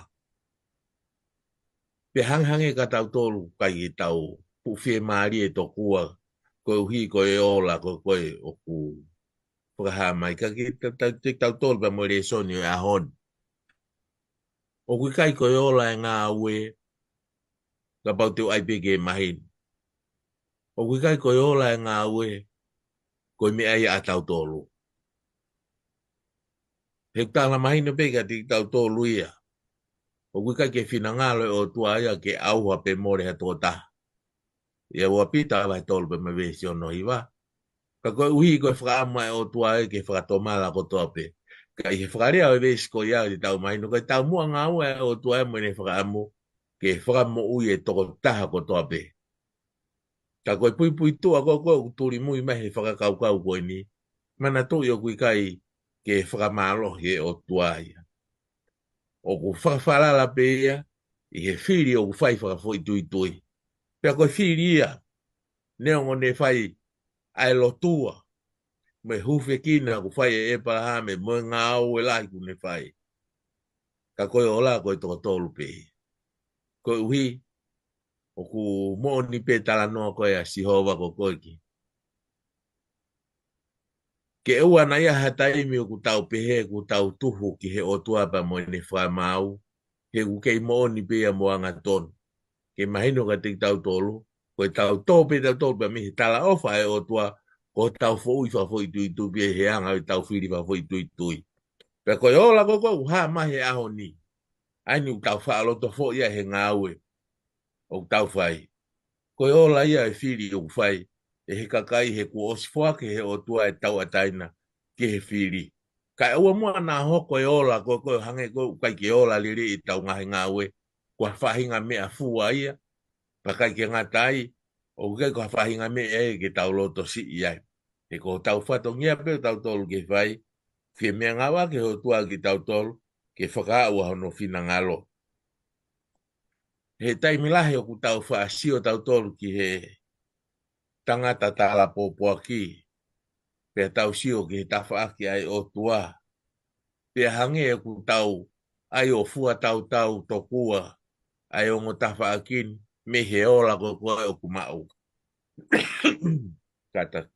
Pea hangehangē kia tautolu ʻikai ke tau fuʻu fiemālie tokua, koeʻuhi ko e ola ko ē ko ē ʻoku fakahā mai. Ka kiate ta-, ta-, kitautolu pea mo e lēsoni ʻo e ʻaho ni. ʻOku ʻikai ko e ola e ngāue, kapau te u ʻai pē ke mahino. ʻOku ʻikai ko e ola e ngāue, ko e meʻa ia ʻa tautolu. He ʻoku tala mahino pē kiate kitautolu ia. ʻOku ʻikai ke finangalo e ʻOtua ia ke ʻauha pe mole ha tokotaha. ʻIa ua Pita vahe tolu pea mo e veesi ono hiva. Ka koeʻuhi ko e fakaʻamu ʻa e ʻOtua ia ke fakatomala kotoa pē. Ka ʻi he fakalea ʻo e veesi ko ia te tau mahino, ko e taumuʻa ngāue ʻa e ʻOtua ia mo ʻene fakaʻamu ke fakamoʻui e tokotaha kotoa pē. Ka ko e puipuituʻa ko ē ko ē ʻoku tulimui mai he fakakaukau ko eni, manatuʻi ʻoku ʻikai ke fakamālohi e ʻOtua ia. ʻOku fakafalala pē ia ʻi he fili ʻoku fai fakafoʻituitui. Pea ko e fili ia, neongo ne fai ʻa e lotua, mo e hūfekina ʻoku fai ʻe ʻEpalahame, mo e ngāue lahi kuo ne fai. Ka ko e ola ko e toko tolu pē. Koeʻuhi, ʻoku moʻoni pē talanoa ko ē ʻa Sihova ko ē ko ē ki Ke ʻoua naʻa ʻi ai ha taimi ʻoku tau pehē ʻoku tau tuhu ki he ʻOtua pea mo ʻene fakamaau, he ʻoku kei moʻoni pē ia mo angatonu. Ke mahino kiate kitautolu, ko e tau tō pē tautolu pea mei he talaʻofa ʻa e ʻOtua, ko e tau foʻui fakafoʻituitui pē he anga ʻo e tau fili fakafoʻituitui. Pea ko e ola ko ē ko ē ʻoku hā mai he ʻaho ni. ʻA eni ʻoku tau faʻa loto foʻi ai he ngāue ʻoku tau fai. Ko e ola ia e fili ʻoku fai ʻe he kakai he kuo ʻosi foaki ʻe he ʻOtua e tauʻatāina ki he fili. Kae ʻoua muʻa naʻa hoko e ola ko ē ko ē hangē ko ē ʻoku ʻikai ke ola lelei e tau ngaahi ngāue, ko ha faʻahinga meʻafua ia, pea ʻikai ke ngata ai, ʻoku ʻikai ko ha faʻahinga meʻa ia ke tau loto siʻi ai. He ko hotau fatongia pē ʻo tautolu ke fai, fie meʻangāueʻaki ʻe he ʻOtua kitautolu, ke fakaaʻu ʻa hono finangalo. He taimi lahi ʻoku tau faʻa sio tautolu ki he tangata talapōpoaki, pea tau sio ki he tafaʻaki ʻa e ʻOtua. Pea hangē ʻoku tau ʻai ʻo fua tautau tokua ʻa e ongo tafaʻaki ni mei he ola ko ē ko ē ʻoku maʻu. Kātaki.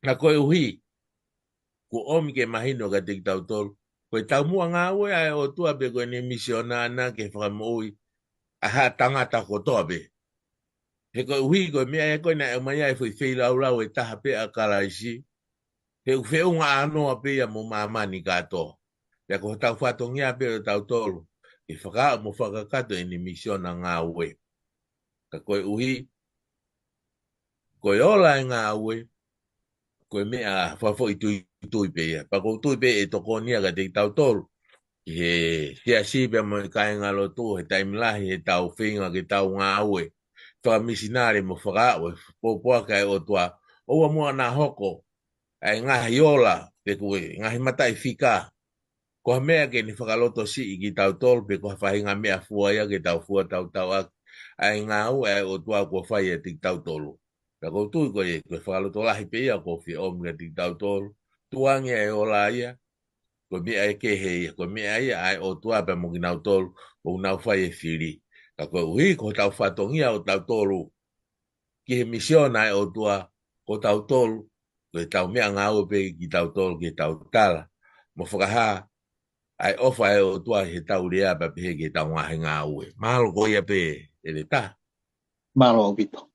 Ka koeʻuhi, kuo ʻomi ke mahino kiate kitautolu, ko e taumuʻa ngāue ʻa e ʻOtua pē ko ʻene misiona ʻana ke fakamoʻui ʻa ha tangata kotoa pē. He koeʻuhi ko e meʻa ia ko ē naʻe ʻomai ai e foʻi feilaulau ʻe taha pē ʻa Kalaisi, he ʻoku feʻunga ʻānoa pē ia mo māmani kātoa. Pea ko hotau fatongia pē ʻo tautolu, ke fakaaʻu mo fakakakato ʻene misiona ngāue. Ka koeʻuhi, ko e ola e ngāue, ko e meʻa fakafoʻituitui pē ia. Pea ʻoku ou tui pē ʻe tokoni ia kiate kitautolu. Ki he siasi pea mo e kāingalotu, he taimi lahi, he tau feinga ke tau ngāue fakamisinale mo fakaaʻu e pōpoaki ʻa e ʻOtua. ʻOua muʻa naʻa hoko ʻa e ngaahi ola, pe ko e ngaahi mataʻifika, ko ha meʻa ke ne fakalotosiʻi kitautolu, pe ko ha faʻahinga meʻafua ia ke tau fua tautau ʻaki ʻa e ngāue ʻa e ʻOtua kuo fai ʻiate kitautolu. Pea ʻoku ou tui ko e, ko e fakalotolahi pē ia ʻoku fie ʻomi kiate kitautolu. Tuʻu ange ʻa e ola ia, ko e meʻa ia kehe ia, ko e meʻa ia ʻa e ʻOtua pea mo kinautolu ʻoku nau fai e fili. Ka koeʻuhi ko hotau fatongia ʻo tautolu ki he misiona ʻa e ʻOtua, ko tautolu, ko e tau meʻangāue pē kitautolu ke tau tala mo fakahā ʻa e ʻofa ʻa e ʻOtua he tau lea pea pehē ki he tau ngaahi ngāue. Mālō ko ia pē ʻEletā. Mālō ʻaupito.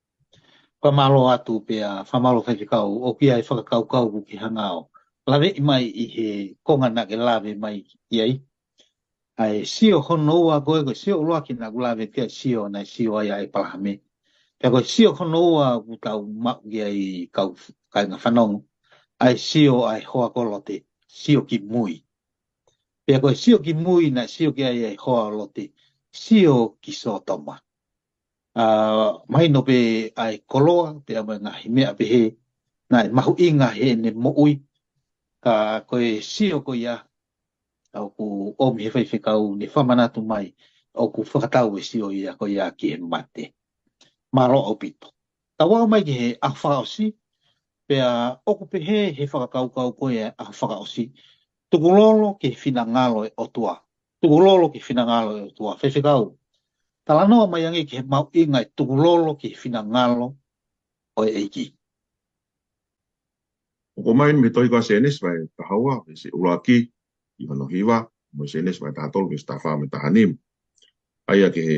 Fakamālō atu pea fakamālō Faifekau ʻoku ʻi ai e fakakaukau ʻoku ke hanga ʻo laveʻi mai ʻi he konga naʻa ke lave mai ki ai. ʻA e sio hono ua ko e, ko e sio ʻuluaki naʻa ku lave ki ai, sio naʻe sio ai ʻa ʻEpalahame. Pea ko e sio hono ua ʻoku tau maʻu ki ai kau kāinga fanongo, ʻa e sio ʻa e hoa ko Lote, sio ki mui. Pea ko e sio ki mui naʻe sio ki ai ʻa e hoa ʻo Lote, sio ki Sōtoma. ʻA, mahino pē ʻa e koloa, pea mo e ngaahi meʻa pehē, naʻe mahuʻinga heʻene moʻui. Ka ko e sio ko ia, ʻoku ʻomi he Faifekau ne fakamanatu mai, ʻoku fakatau e sio ia ko ia ki he mate. Mālō ʻaupito. Tau aʻu mai ki he ʻaho fakaʻosi, pea ʻoku pehē he fakakaukau ko ia ʻaho fakaʻosi, tukulolo ki he finangalo ʻo e ʻOtua. Tukulolo ki he finangalo ʻo e ʻOtua. Faifekau, talanoa mai ange ki he mahuʻinga e tukulolo ki he finangalo ʻo e ʻEiki. ʻOku ʻomai mei he tohi ko Sēnesi vahe taha ua, veesi ʻuluaki ki hono hiva, mo Sēnesi vahe taha tolu, veesi taha fā mo e taha nima. ʻA ia ki he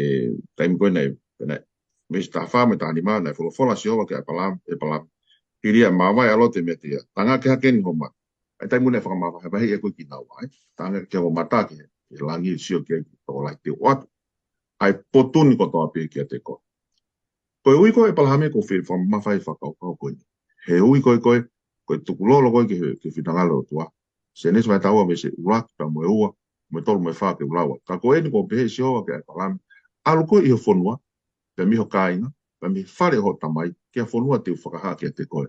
taimi ko ē naʻe, naʻe, veesi taha fā mo e taha nima, naʻe folofola ʻa Sihova kia ʻEpalahame, ʻEpalahame, hili ia ʻe māvae ʻa Lote meiate ia. Tangaki hake eni ho mata. ʻA e taimi naʻe fakamavahevahe ia ko ē kinaua, ē. Tangaki hake ho mata ki he, ki he langi, sio ki ai, tokolahi te u ʻoatu ʻa e potu ni kotoa pē kiate koe. Ko e ui ko ē ʻa ʻEpalahame ʻoku ou fie fakamamafaʻi e fakakaukau ko eni. He ui ko ē ko e, ko e tukulolo ko ē ki he, ki he finangalo ʻo e ʻOtua. Sēnesi vahe taha ua veesi ʻuluaki pea mo e ua, mo e tolu mo e fā ke u lau atu. Ka ko eni kuo pehē ʻe Sihova kia ʻEpalahame, ʻalu koe ʻi ho fonua, pea mei ho kāinga, pea mei he fale ʻo hoʻo tamai, ki ha fonua te u fakahā kiate koe.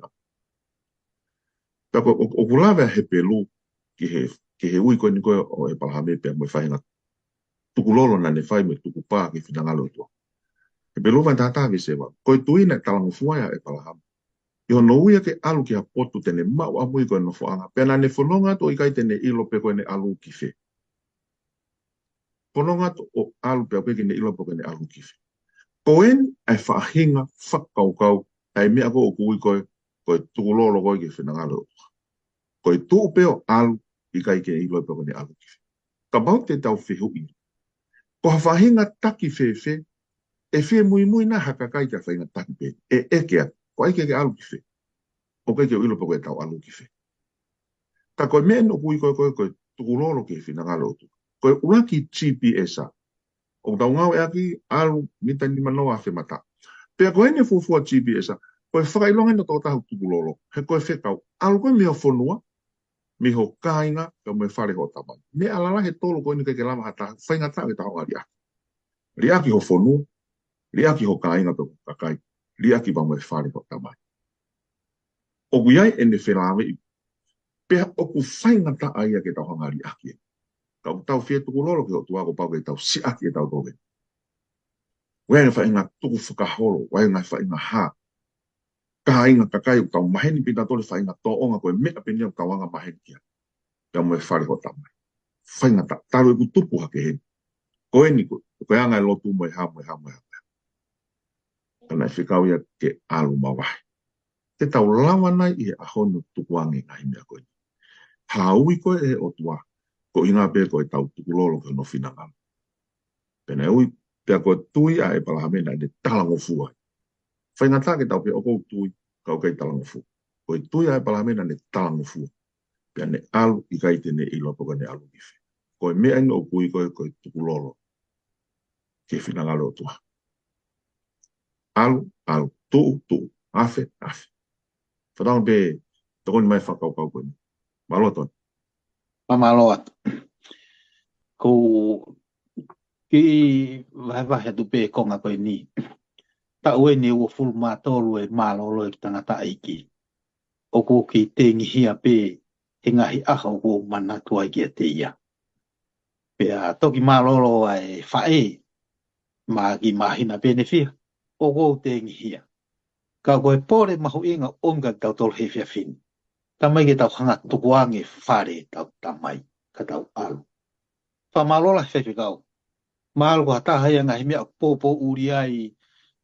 Pea ko, ʻo, ʻoku lave ʻa Hepelū ki he, ki he ui ko eni ko ē ʻo ʻEpalahame pea mo e faʻahinga tukulolo naʻa ne fai mo e tukupā ki he finangalo ʻo e ʻOtua. Hepelū vahe taha taha veesi ua. Ko e tui naʻe talangofua ai ʻa ʻEpalahame ʻi hono ui ia ke ʻalu ki ha potu te ne maʻu ʻamui ko e nofoʻanga. Pea naʻa ne fononga atu ʻo ʻikai te ne ʻilo pe ko ʻene ʻalu ki fē. Fononga atu ʻo ʻalu pea ʻikai ke ne ʻilo pe ko ʻene ʻalu ki fē. Ko eni ʻa e faʻahinga fakakaukau ʻa e meʻa ko ē ʻoku ui ko e, ko e tukulolo ko ē ki he finangalo ʻo e ʻOtua. Ko e tuʻu pē ʻo ʻalu ʻikai ke ʻilo pe ko ʻene ʻalu ki fē. Kapau te tau fehuʻi, ko ha faʻahinga taki fēfē, ʻe fie muimui nai ha kakai ki ha faʻahinga taki pē, ʻe ʻeke atu, ko hai ke ke ʻalu ki fē. ʻOku ʻikai ke u ʻilo pe ko e tau ʻalu ki fē. Ka ko e meʻa eni ʻoku ui ko e, ko e, ko e tukulolo ki he finangalo ʻo e ʻOtua. Ko e ʻuluaki G P S ʻa. ʻOku tau ngāueʻaki ʻalu mita nima noa afe mata. Pea ko eni e fuofua G P S ʻa. Ko e fakaʻilonga eni ʻo e tokotaha ʻoku tukulolo. He ko e fekau. ʻAlu koe mei ho fonua, mei ho kāinga, pea mo e fale ʻo hoʻo tamai. Meʻa lalahi ʻe tolu ko eni ʻoku ʻikai ke lava ha taha, faingataʻa ke tau hanga ʻo liʻaki. Liʻaki ho fonua, liʻaki ho kāinga pea mo ho kakai, liʻaki pea mo e fale ʻo hoʻo tamai. ʻOku ʻi ai ʻene felāveʻi, pea ʻoku faingataʻa ia ke tau hanga ʻo liʻaki. Ka ʻoku tau fie tukulolo ki he ʻOtua kuo pau ke tau siʻaki ʻetau toʻu. ʻOku ʻi ai e faʻahinga tukufakaholo, ʻoku ʻi ai e ngaahi faʻahinga hā. Kāinga, kakai ʻoku tau maheni pē ʻe tautolu he faʻahinga tōʻonga ko e meʻa pē eni ʻoku tau anga maheni ki ai. Pea mo e fale ʻo hoʻo tamai. Faingataʻa, talu ʻeku tupu hake heni. Ko eni ko, ko e anga e lotu mo e hā, mo e hā, mo e hā, mo e hā. Ka naʻe fekau ia ke ʻalu mavahe. Te tau lava nai ʻi he ʻaho ni ʻo tukuange e ngaahi meʻa ko eni. Ha ui ko ē ʻe he ʻOtua, ko e ʻuhinga pē ko e tau tukulolo ki hono finangalo. Pea naʻe ui, pea ko e tui ʻa ʻEpalahame naʻa ne talangofua. Faingataʻa ke tau pehē ʻoku ou tui, ka ʻoku ʻikai talangofua. Ko e tui ʻa ʻEpalahame naʻa ne talangofua. Pea ne ʻalu ʻikai te ne ʻilo pe ko ʻene ʻalu ki fē. Ko e meʻa eni ʻoku ui ko e, ko e tukulolo ki he finangalo ʻo e ʻOtua. ʻAlu, ʻalu, tuʻu, tuʻu, afe, afe. Fakatauange pē tokoni mai e fakakaukau ko eni. Mālō Tony. Fakamālō atu. Ko e kiʻi vahevahe atu pē konga ko eni. Taʻu eni ʻe uofulu mā tolu e mālōlō e tangataʻeiki. ʻOku ou kei tengihia pē he ngaahi ʻaho ʻoku ou manatu ai kiate ia. Pea toki mālōlō ʻa e faʻē, mahalo kiʻi māhina pē ne fie, ʻoku ou tengihia. Ka ko e pole mahuʻinga ʻoku ʻomi kia tautolu he efiafi ni. Talamai ke tau hanga ʻo tukuange e fale ʻo hotau tamai, ka tau ʻalu. Fakamālō lahi Faifekau. Mahalo ko ha taha ia e ngaahi meʻa ʻoku poupou ʻuli ai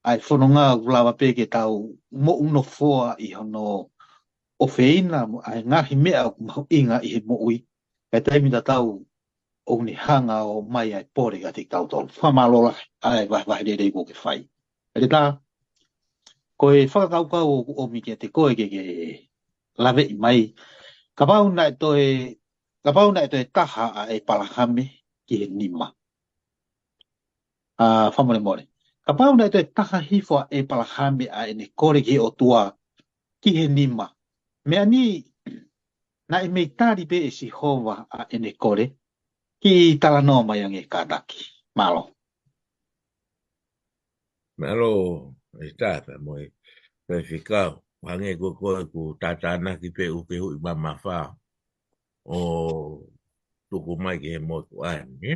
ʻa e fononga ʻoku lava pē ke tau moʻunofoa ʻi hono ʻofeina mo e ngaahi meʻa ʻoku mahuʻinga ʻi he moʻui. Ka ʻi he taimi tatau, ʻoku ne hanga ʻo ʻomai ʻa e pole kiate kitautolu. Fakamālō lahi ʻa e vahevahe lelei kuo ke fai. Eletā, ko e fakakaukau ʻoku ʻomi kiate koe ke ke laveʻi mai. Kapau naʻe toe, kapau naʻe toe taha ʻa ʻĒpalahame ki he nima. ʻA, fakamolemole. Kapau naʻe toe taha hifo ʻa ʻĒpalahame ʻa ʻene kole ki he ʻOtua ki he nima. Meʻa ni, naʻe mei tali pē ʻe Sihova ʻa ʻene kole, kiʻi talanoa mai ange kātaki. Mālō. Mālō, ʻEletā pea mo e faifekau. Hangē ko koe ʻoku tātānaki pē ʻū fehuʻi mamafa ʻo tuku mai ki he motuʻa ni.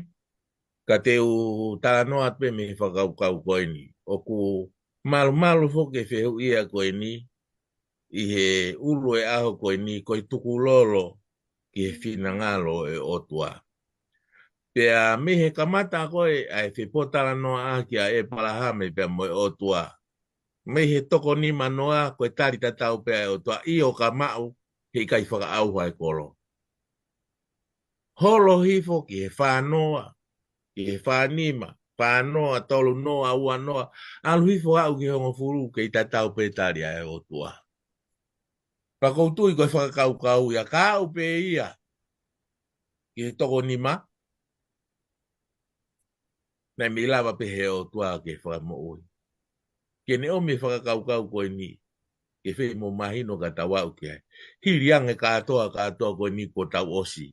Ka te u talanoa atu pē mei he fakakaukau ko eni. ʻOku malumalu foki e fehuʻi ia ko eni, ʻi he ʻulu e ʻaho ko eni, ko e tukulolo ki he finangalo ʻo e ʻOtua. Pea mei he kamata ko ē ʻa e fepōtalanoaʻaki ʻa ʻĒpalahame pea mo e ʻOtua, mei he toko nima noa, ko e tali tatau pē ʻa e ʻOtua, ʻio, ka maʻu, heʻikai fakaʻauha e kolo. Holo hifo ki he fā noa, ki he fā nima, fā noa, tolu noa, ua noa, ʻalu hifo aʻu ki he hongofulu, kei tatau pē tali ʻa e ʻOtua. Pea ʻoku ou tui ko e fakakaukau ia, ka aʻu pē ia ki he toko nima, naʻe mei lava pē he ʻOtua ke fakamoʻui. Ke ne ʻomi e fakakaukau ko eni, ke fai mo mahino ka tau aʻu ki ai. Hili ange kātoa, kātoa ko eni kuo tau ʻosi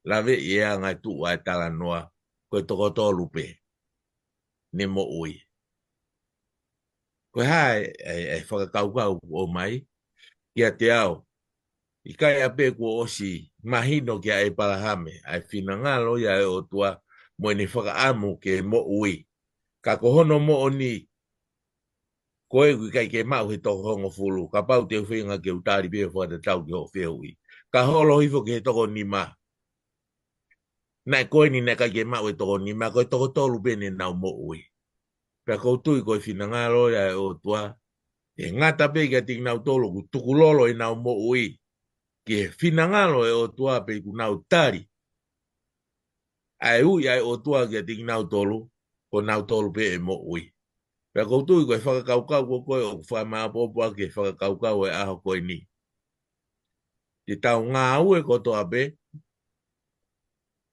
laveʻi e anga e tuʻu ʻa e talanoa, ko e toko tolu pē ne moʻui. Ko e hā e, e, e fakakaukau ʻoku ʻomai kiate au? ʻIkai ʻapē kuo ʻosi mahino kia ʻĒpalahame ʻa e finangalo ia ʻo e ʻOtua mo ʻene fakaʻamu ke moʻui. Ka ko hono moʻoni, ko e ʻoku ʻikai ke maʻu he toko hongofulu, kapau te u feinga ke u tali pē ʻo fakatatau ki hoʻo fehuʻi. Ka holo hifo ki he toko nima. Naʻe ko eni naʻe ʻikai ke maʻu e toko nima, ko e toko tolu pē ne nau moʻui. Pea ʻoku ou tui ko e finangalo ia ʻo e ʻOtua, ʻe ngata pē kiate kinautolu ʻoku tukulolo ʻenau moʻui ki he finangalo ʻo e ʻOtua, pea ʻoku nau tali ʻa e ui ʻa e ʻOtua kiate kinautolu, ko nautolu pē ʻe moʻui. Pea ʻoku ou tui ko e fakakaukau ko ē ʻoku fakamāʻopoʻopo ʻaki e fakakaukau ʻo e ʻaho ko eni. Te tau ngāue kotoa pē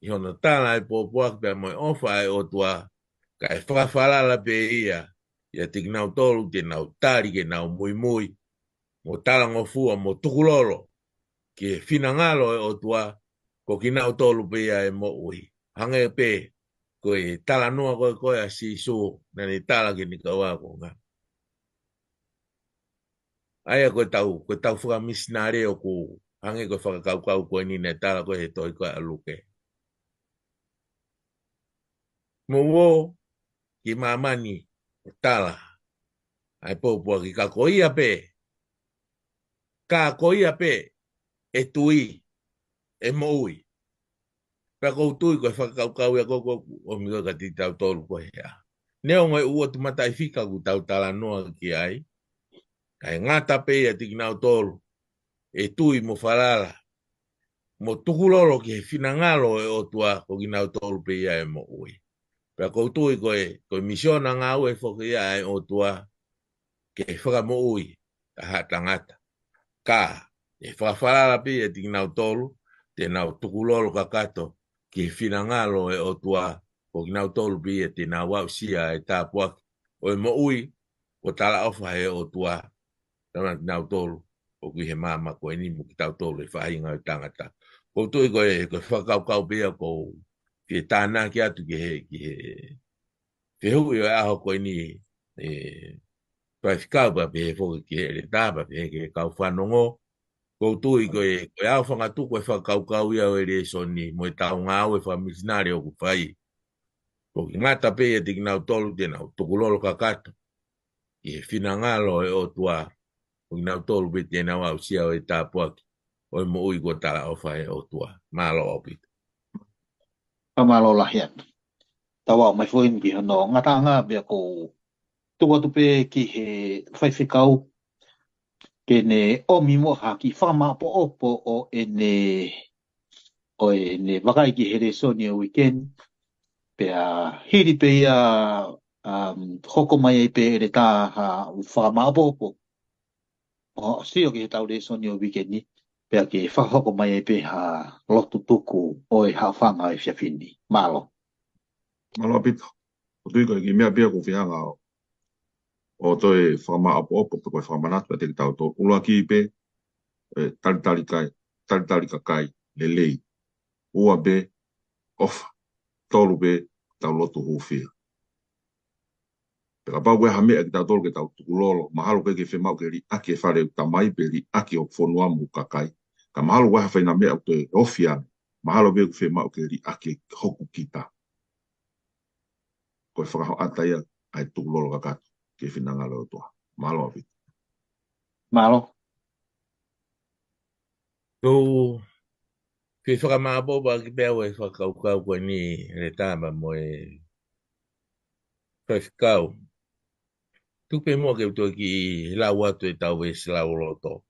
ʻi hono tala e pōpoaki pea mo e ʻofa ʻa e ʻOtua, kae fakafalala pē ia kiate kinautolu te nau tali ke nau muimui mo talangofua mo tukulolo ki he finangalo ʻo e ʻOtua, ko kinautolu pē ia ʻe moʻui. Hangē pē ko e talanoa ko ē ko ē ʻa Sīsū naʻa ne tala ki heʻene kau ākonga. ʻA ia ko e tau, ko e tau fakamisinale ʻoku hangē ko e fakakaukau ko eni naʻe tala ko ē he tohi ko ē ʻa Luke. Mou ō ki māmani ʻo tala ʻa e pōpoaki, ka ko ia pē, ka ko ia pē ʻe tui, ʻe moʻui. Pea ʻoku ou tui ko e fakakaukau ia ko ē ʻoku ʻomi ko ē kiate kitautolu ko e hā. Neongo e ʻū ʻotu mataʻifika ʻoku tau talanoa ki ai, kae ngata pē kiate kinautolu ʻe tui mo falala mo tukulolo ki he finangalo ʻo e ʻOtua, ko kinautolu pē ia ʻe moʻui. Pea ʻoku ou tui ko e, ko e misiona ngāue foki ia ʻa e ʻOtua ke fakamoʻui ʻa ha tangata. Ka ʻe fakafalala pē kiate kinautolu te nau tukulolo kakato ki he finangalo ʻo e ʻOtua, ko kinautolu pē ia te nau aʻusia e tāpuaki ʻo e moʻui kuo talaʻofa he ʻOtua, talamai kinautolu ʻoku ʻi he maama ko eni mo kitautolu e faʻahinga ʻo e tangata. ʻOku ou tui ko e, ko e fakakaukau pē ia ʻoku ou fie tānaki atu ki he, ki he fehuʻi ʻo e ʻaho ko eni, ʻe, faifekau pea pehē foki ki he ʻeletā pea pehē ki he kau fanongo. ʻOku ou tui ko e, ko e aofangatuku e fakakaukau ia ʻo e lēsoni mo e tau ngāue fakamisinale ʻoku fai. ʻOku ngata pē kiate kinautolu te nau tukulolo kakato ki he finangalo ʻo e ʻOtua, ko kinautolu pē te nau aʻusia ʻa e tāpuaki ʻo e moʻui kuo talaʻofa he ʻOtua. Mālō ʻaupito. Fakamālō lahi atu. Tau aʻu mai foki ki hono ngataʻanga pea ʻoku ou tuku atu pē ki he faifekau ke ne ʻomi muʻa ha kiʻi fakamaʻopoʻopo ʻo ʻene ʻo ʻene vakai ki he lēsoni ʻo e uike ni, pea hili pē ia, um, hoko mai ai pē ʻEletā ha ʻū fakamāʻopoʻopo ʻo sio ki heʻetau lēsoni ʻo e uike ni, pea ke fakahoko mai ai pē ha lotu tuku ʻo e haʻofanga ʻo e efiafi ni. Mālō. Mālō ʻaupito. ʻOku ou tui ko e kiʻi meʻa pē ia ʻoku ou fie hanga ʻo, ʻo toe fakamāʻopoʻopo pe ko e fakamanatu kiate kitautolu. ʻUluaki pē, ē, talitali kai, talitali kakai lelei. Ua pē, ʻofa. Tolu pē, tau lotu hūfia. Pea kapau ko e hā e meʻa kitautolu ke tau tukulolo, mahalo ʻoku ʻikai ke fiemaʻu ke liʻaki e fale ʻo e Tamai pe liʻaki hoku fonua mo hoku kakai. Ka mahalo ʻoku ʻi ai ha faʻahinga meʻa ʻoku toe ofi ange, mahalo pē ʻoku fiemaʻu ke liʻaki hoku kita. Ko e fakahoʻata ia ʻa e tukulolo kakato ki he finangalo ʻo e ʻOtua. Mālō ʻaupito. Mālō. Ko e fie fakamāʻopoʻopo ʻaki pē ʻa e fakakaukau ko eni, ʻEletā mo e faifekau. Tuku pē muʻa ke u toe kiʻi lau atu ʻetau veesi lauloto.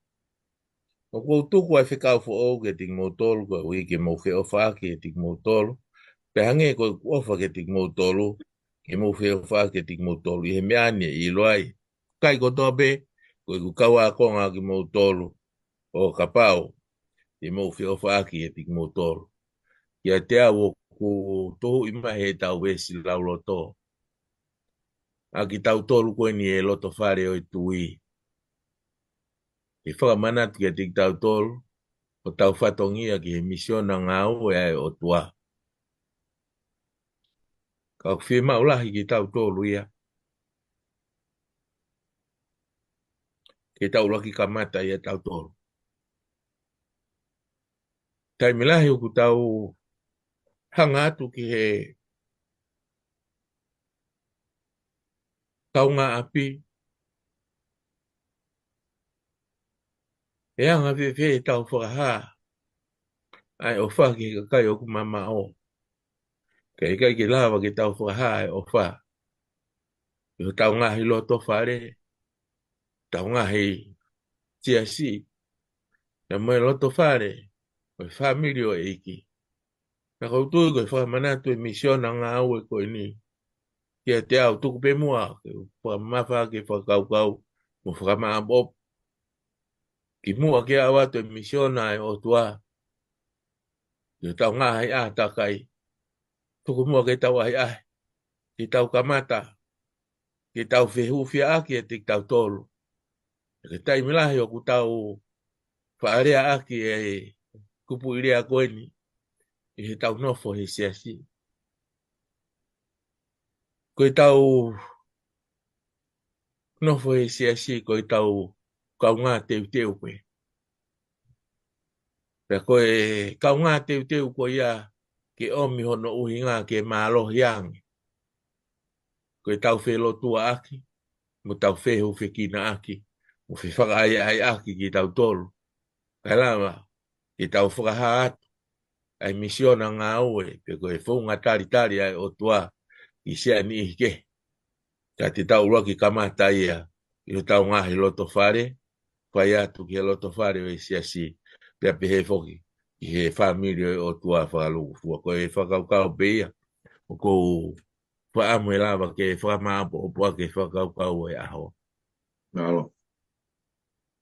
ʻOku ou tuku ʻa e fekau foʻou kiate kimoutolu, koeʻuhi ke mou feʻofaʻaki kiate kimoutolu. Pea hangē ko ʻeku ʻofa kiate kimoutolu, ke mou feʻofaʻaki kiate kimoutolu. ʻI he meʻa ni ʻe ʻilo ai ʻa e kakai kotoa pē ko ʻeku kau ākonga kimoutolu, ʻo kapau te mou feʻofaʻaki kiate kimoutolu. Kiate au ʻoku tohuʻi mai heʻetau veesi lauloto ʻa kitautolu ko eni ʻi he loto fale ʻo e tui, ke fakamanatu kiate kitautolu hotau fatongia ki he misiona ngāue ʻa e ʻOtua. Ka ʻoku fiemaʻu lahi kitautolu ia ke tau ʻuluaki kamata ia tautolu. Taimi lahi ʻoku tau hanga atu ki he kaungāʻapi, ʻe anga fēfē ʻetau fakahā ʻa e ʻofa ki he kakai ʻoku mamaʻo? Ka ʻikai ke lava ke tau fakahā ʻa e ʻofa ʻi hotau ngaahi loto fale, hotau ngaahi siasi, pea mo e loto fale ʻo e fāmili ʻo e ʻEiki. Ka ʻoku ou tui ko e fakamanatu ʻa e misiona ngāue ko eni kiate au, tuku pē muʻa ke u fakamamafa ke fakakaukau mo fakamāʻopoʻopo kimuʻa ke aʻu atu e misiona ʻa e ʻOtua ki hotau ngaahi ʻātakai. Tuku muʻa ke tau ʻahiʻahi, ke tau kamata, ke tau fehūfiaʻaki ʻiate kitautolu. He ko e taimi lahi ʻoku tau faʻa leaʻaki e kupuʻi lea ko eni ʻi heʻetau nofo he siasi. Ko ʻetau nofo he siasi ko ʻetau kaungā teuteu pē. Pea ko e kaungā teuteu ko ia ke ʻomi hono ʻuhinga ke mālohi ange, ko ʻetau felotuaʻaki mo ʻetau fehūfekinaʻaki mo fefakaʻaiʻaiʻaki kitautolu, kae lava ke tau fakahā atu ʻa e misiona ngāue pe ko e founga talitali ʻa e ʻOtua ki siʻa niʻihi kehe. Ka te tau ʻuluaki kamata ia ʻi hotau ngaahi loto fale, fai atu ki he loto fale ʻo e siasi, pea pehē foki ki he fāmili ʻo e ʻOtua fakalūkufua. Ko e fakakaukau pē ia ʻoku ou fakaʻamu ʻe lava ke fakamāʻopoʻopo ʻaki e fakakaukau ʻo e ʻaho. Mālō.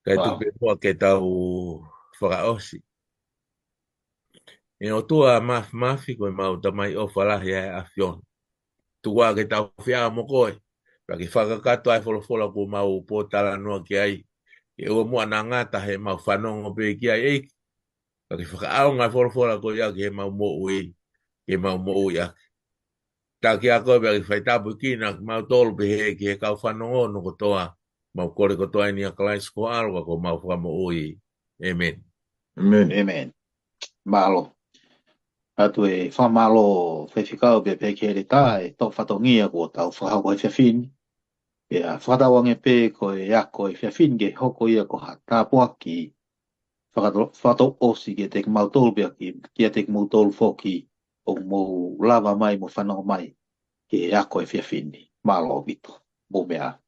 Kae tuku pē muʻa ke tau fakaʻosi. ʻE ʻOtua Māfimafi, ko ʻemau Tamai ʻofa lahi ʻa e ʻAfiona, tuku ā ke tau feʻao mo koe, pea ke fakakakato ʻa e folofola kuo mau pōtalanoa ki ai, ke ʻoua muʻa naʻa ngata heʻemau fanongo pē ki ai, ʻEiki, ka ke fakaʻaonga ʻa e folofola ko ia ki heʻemau moʻui, ke mau moʻui ʻaki. Taki ā koe pea ke fai tāpuekina kimautolu pehē ki he kau fanongo hono kotoa. Mau kole kotoa eni ʻia Kalaisi ko ho ʻAlo ka ko homau Fakamoʻui. ʻĒmeni. ʻĒmeni. ʻĒmeni. Mālō. ʻOatu e fakamālō faifekau pea pehē ki he ʻEletā e toʻo fatongia kuo tau fakahoko he efiafi ni. Pea fakatauange pē ko e ako e efiafi ni ke hoko ia ko ha tāpuaki fakato-, fakatouʻosi kiate kimautolu pea ki, kiate kimoutolu foki ʻoku mou lava mai mo fanongo mai ki he ako e efiafi ni. Mālō ʻaupito. Mou meʻa ā.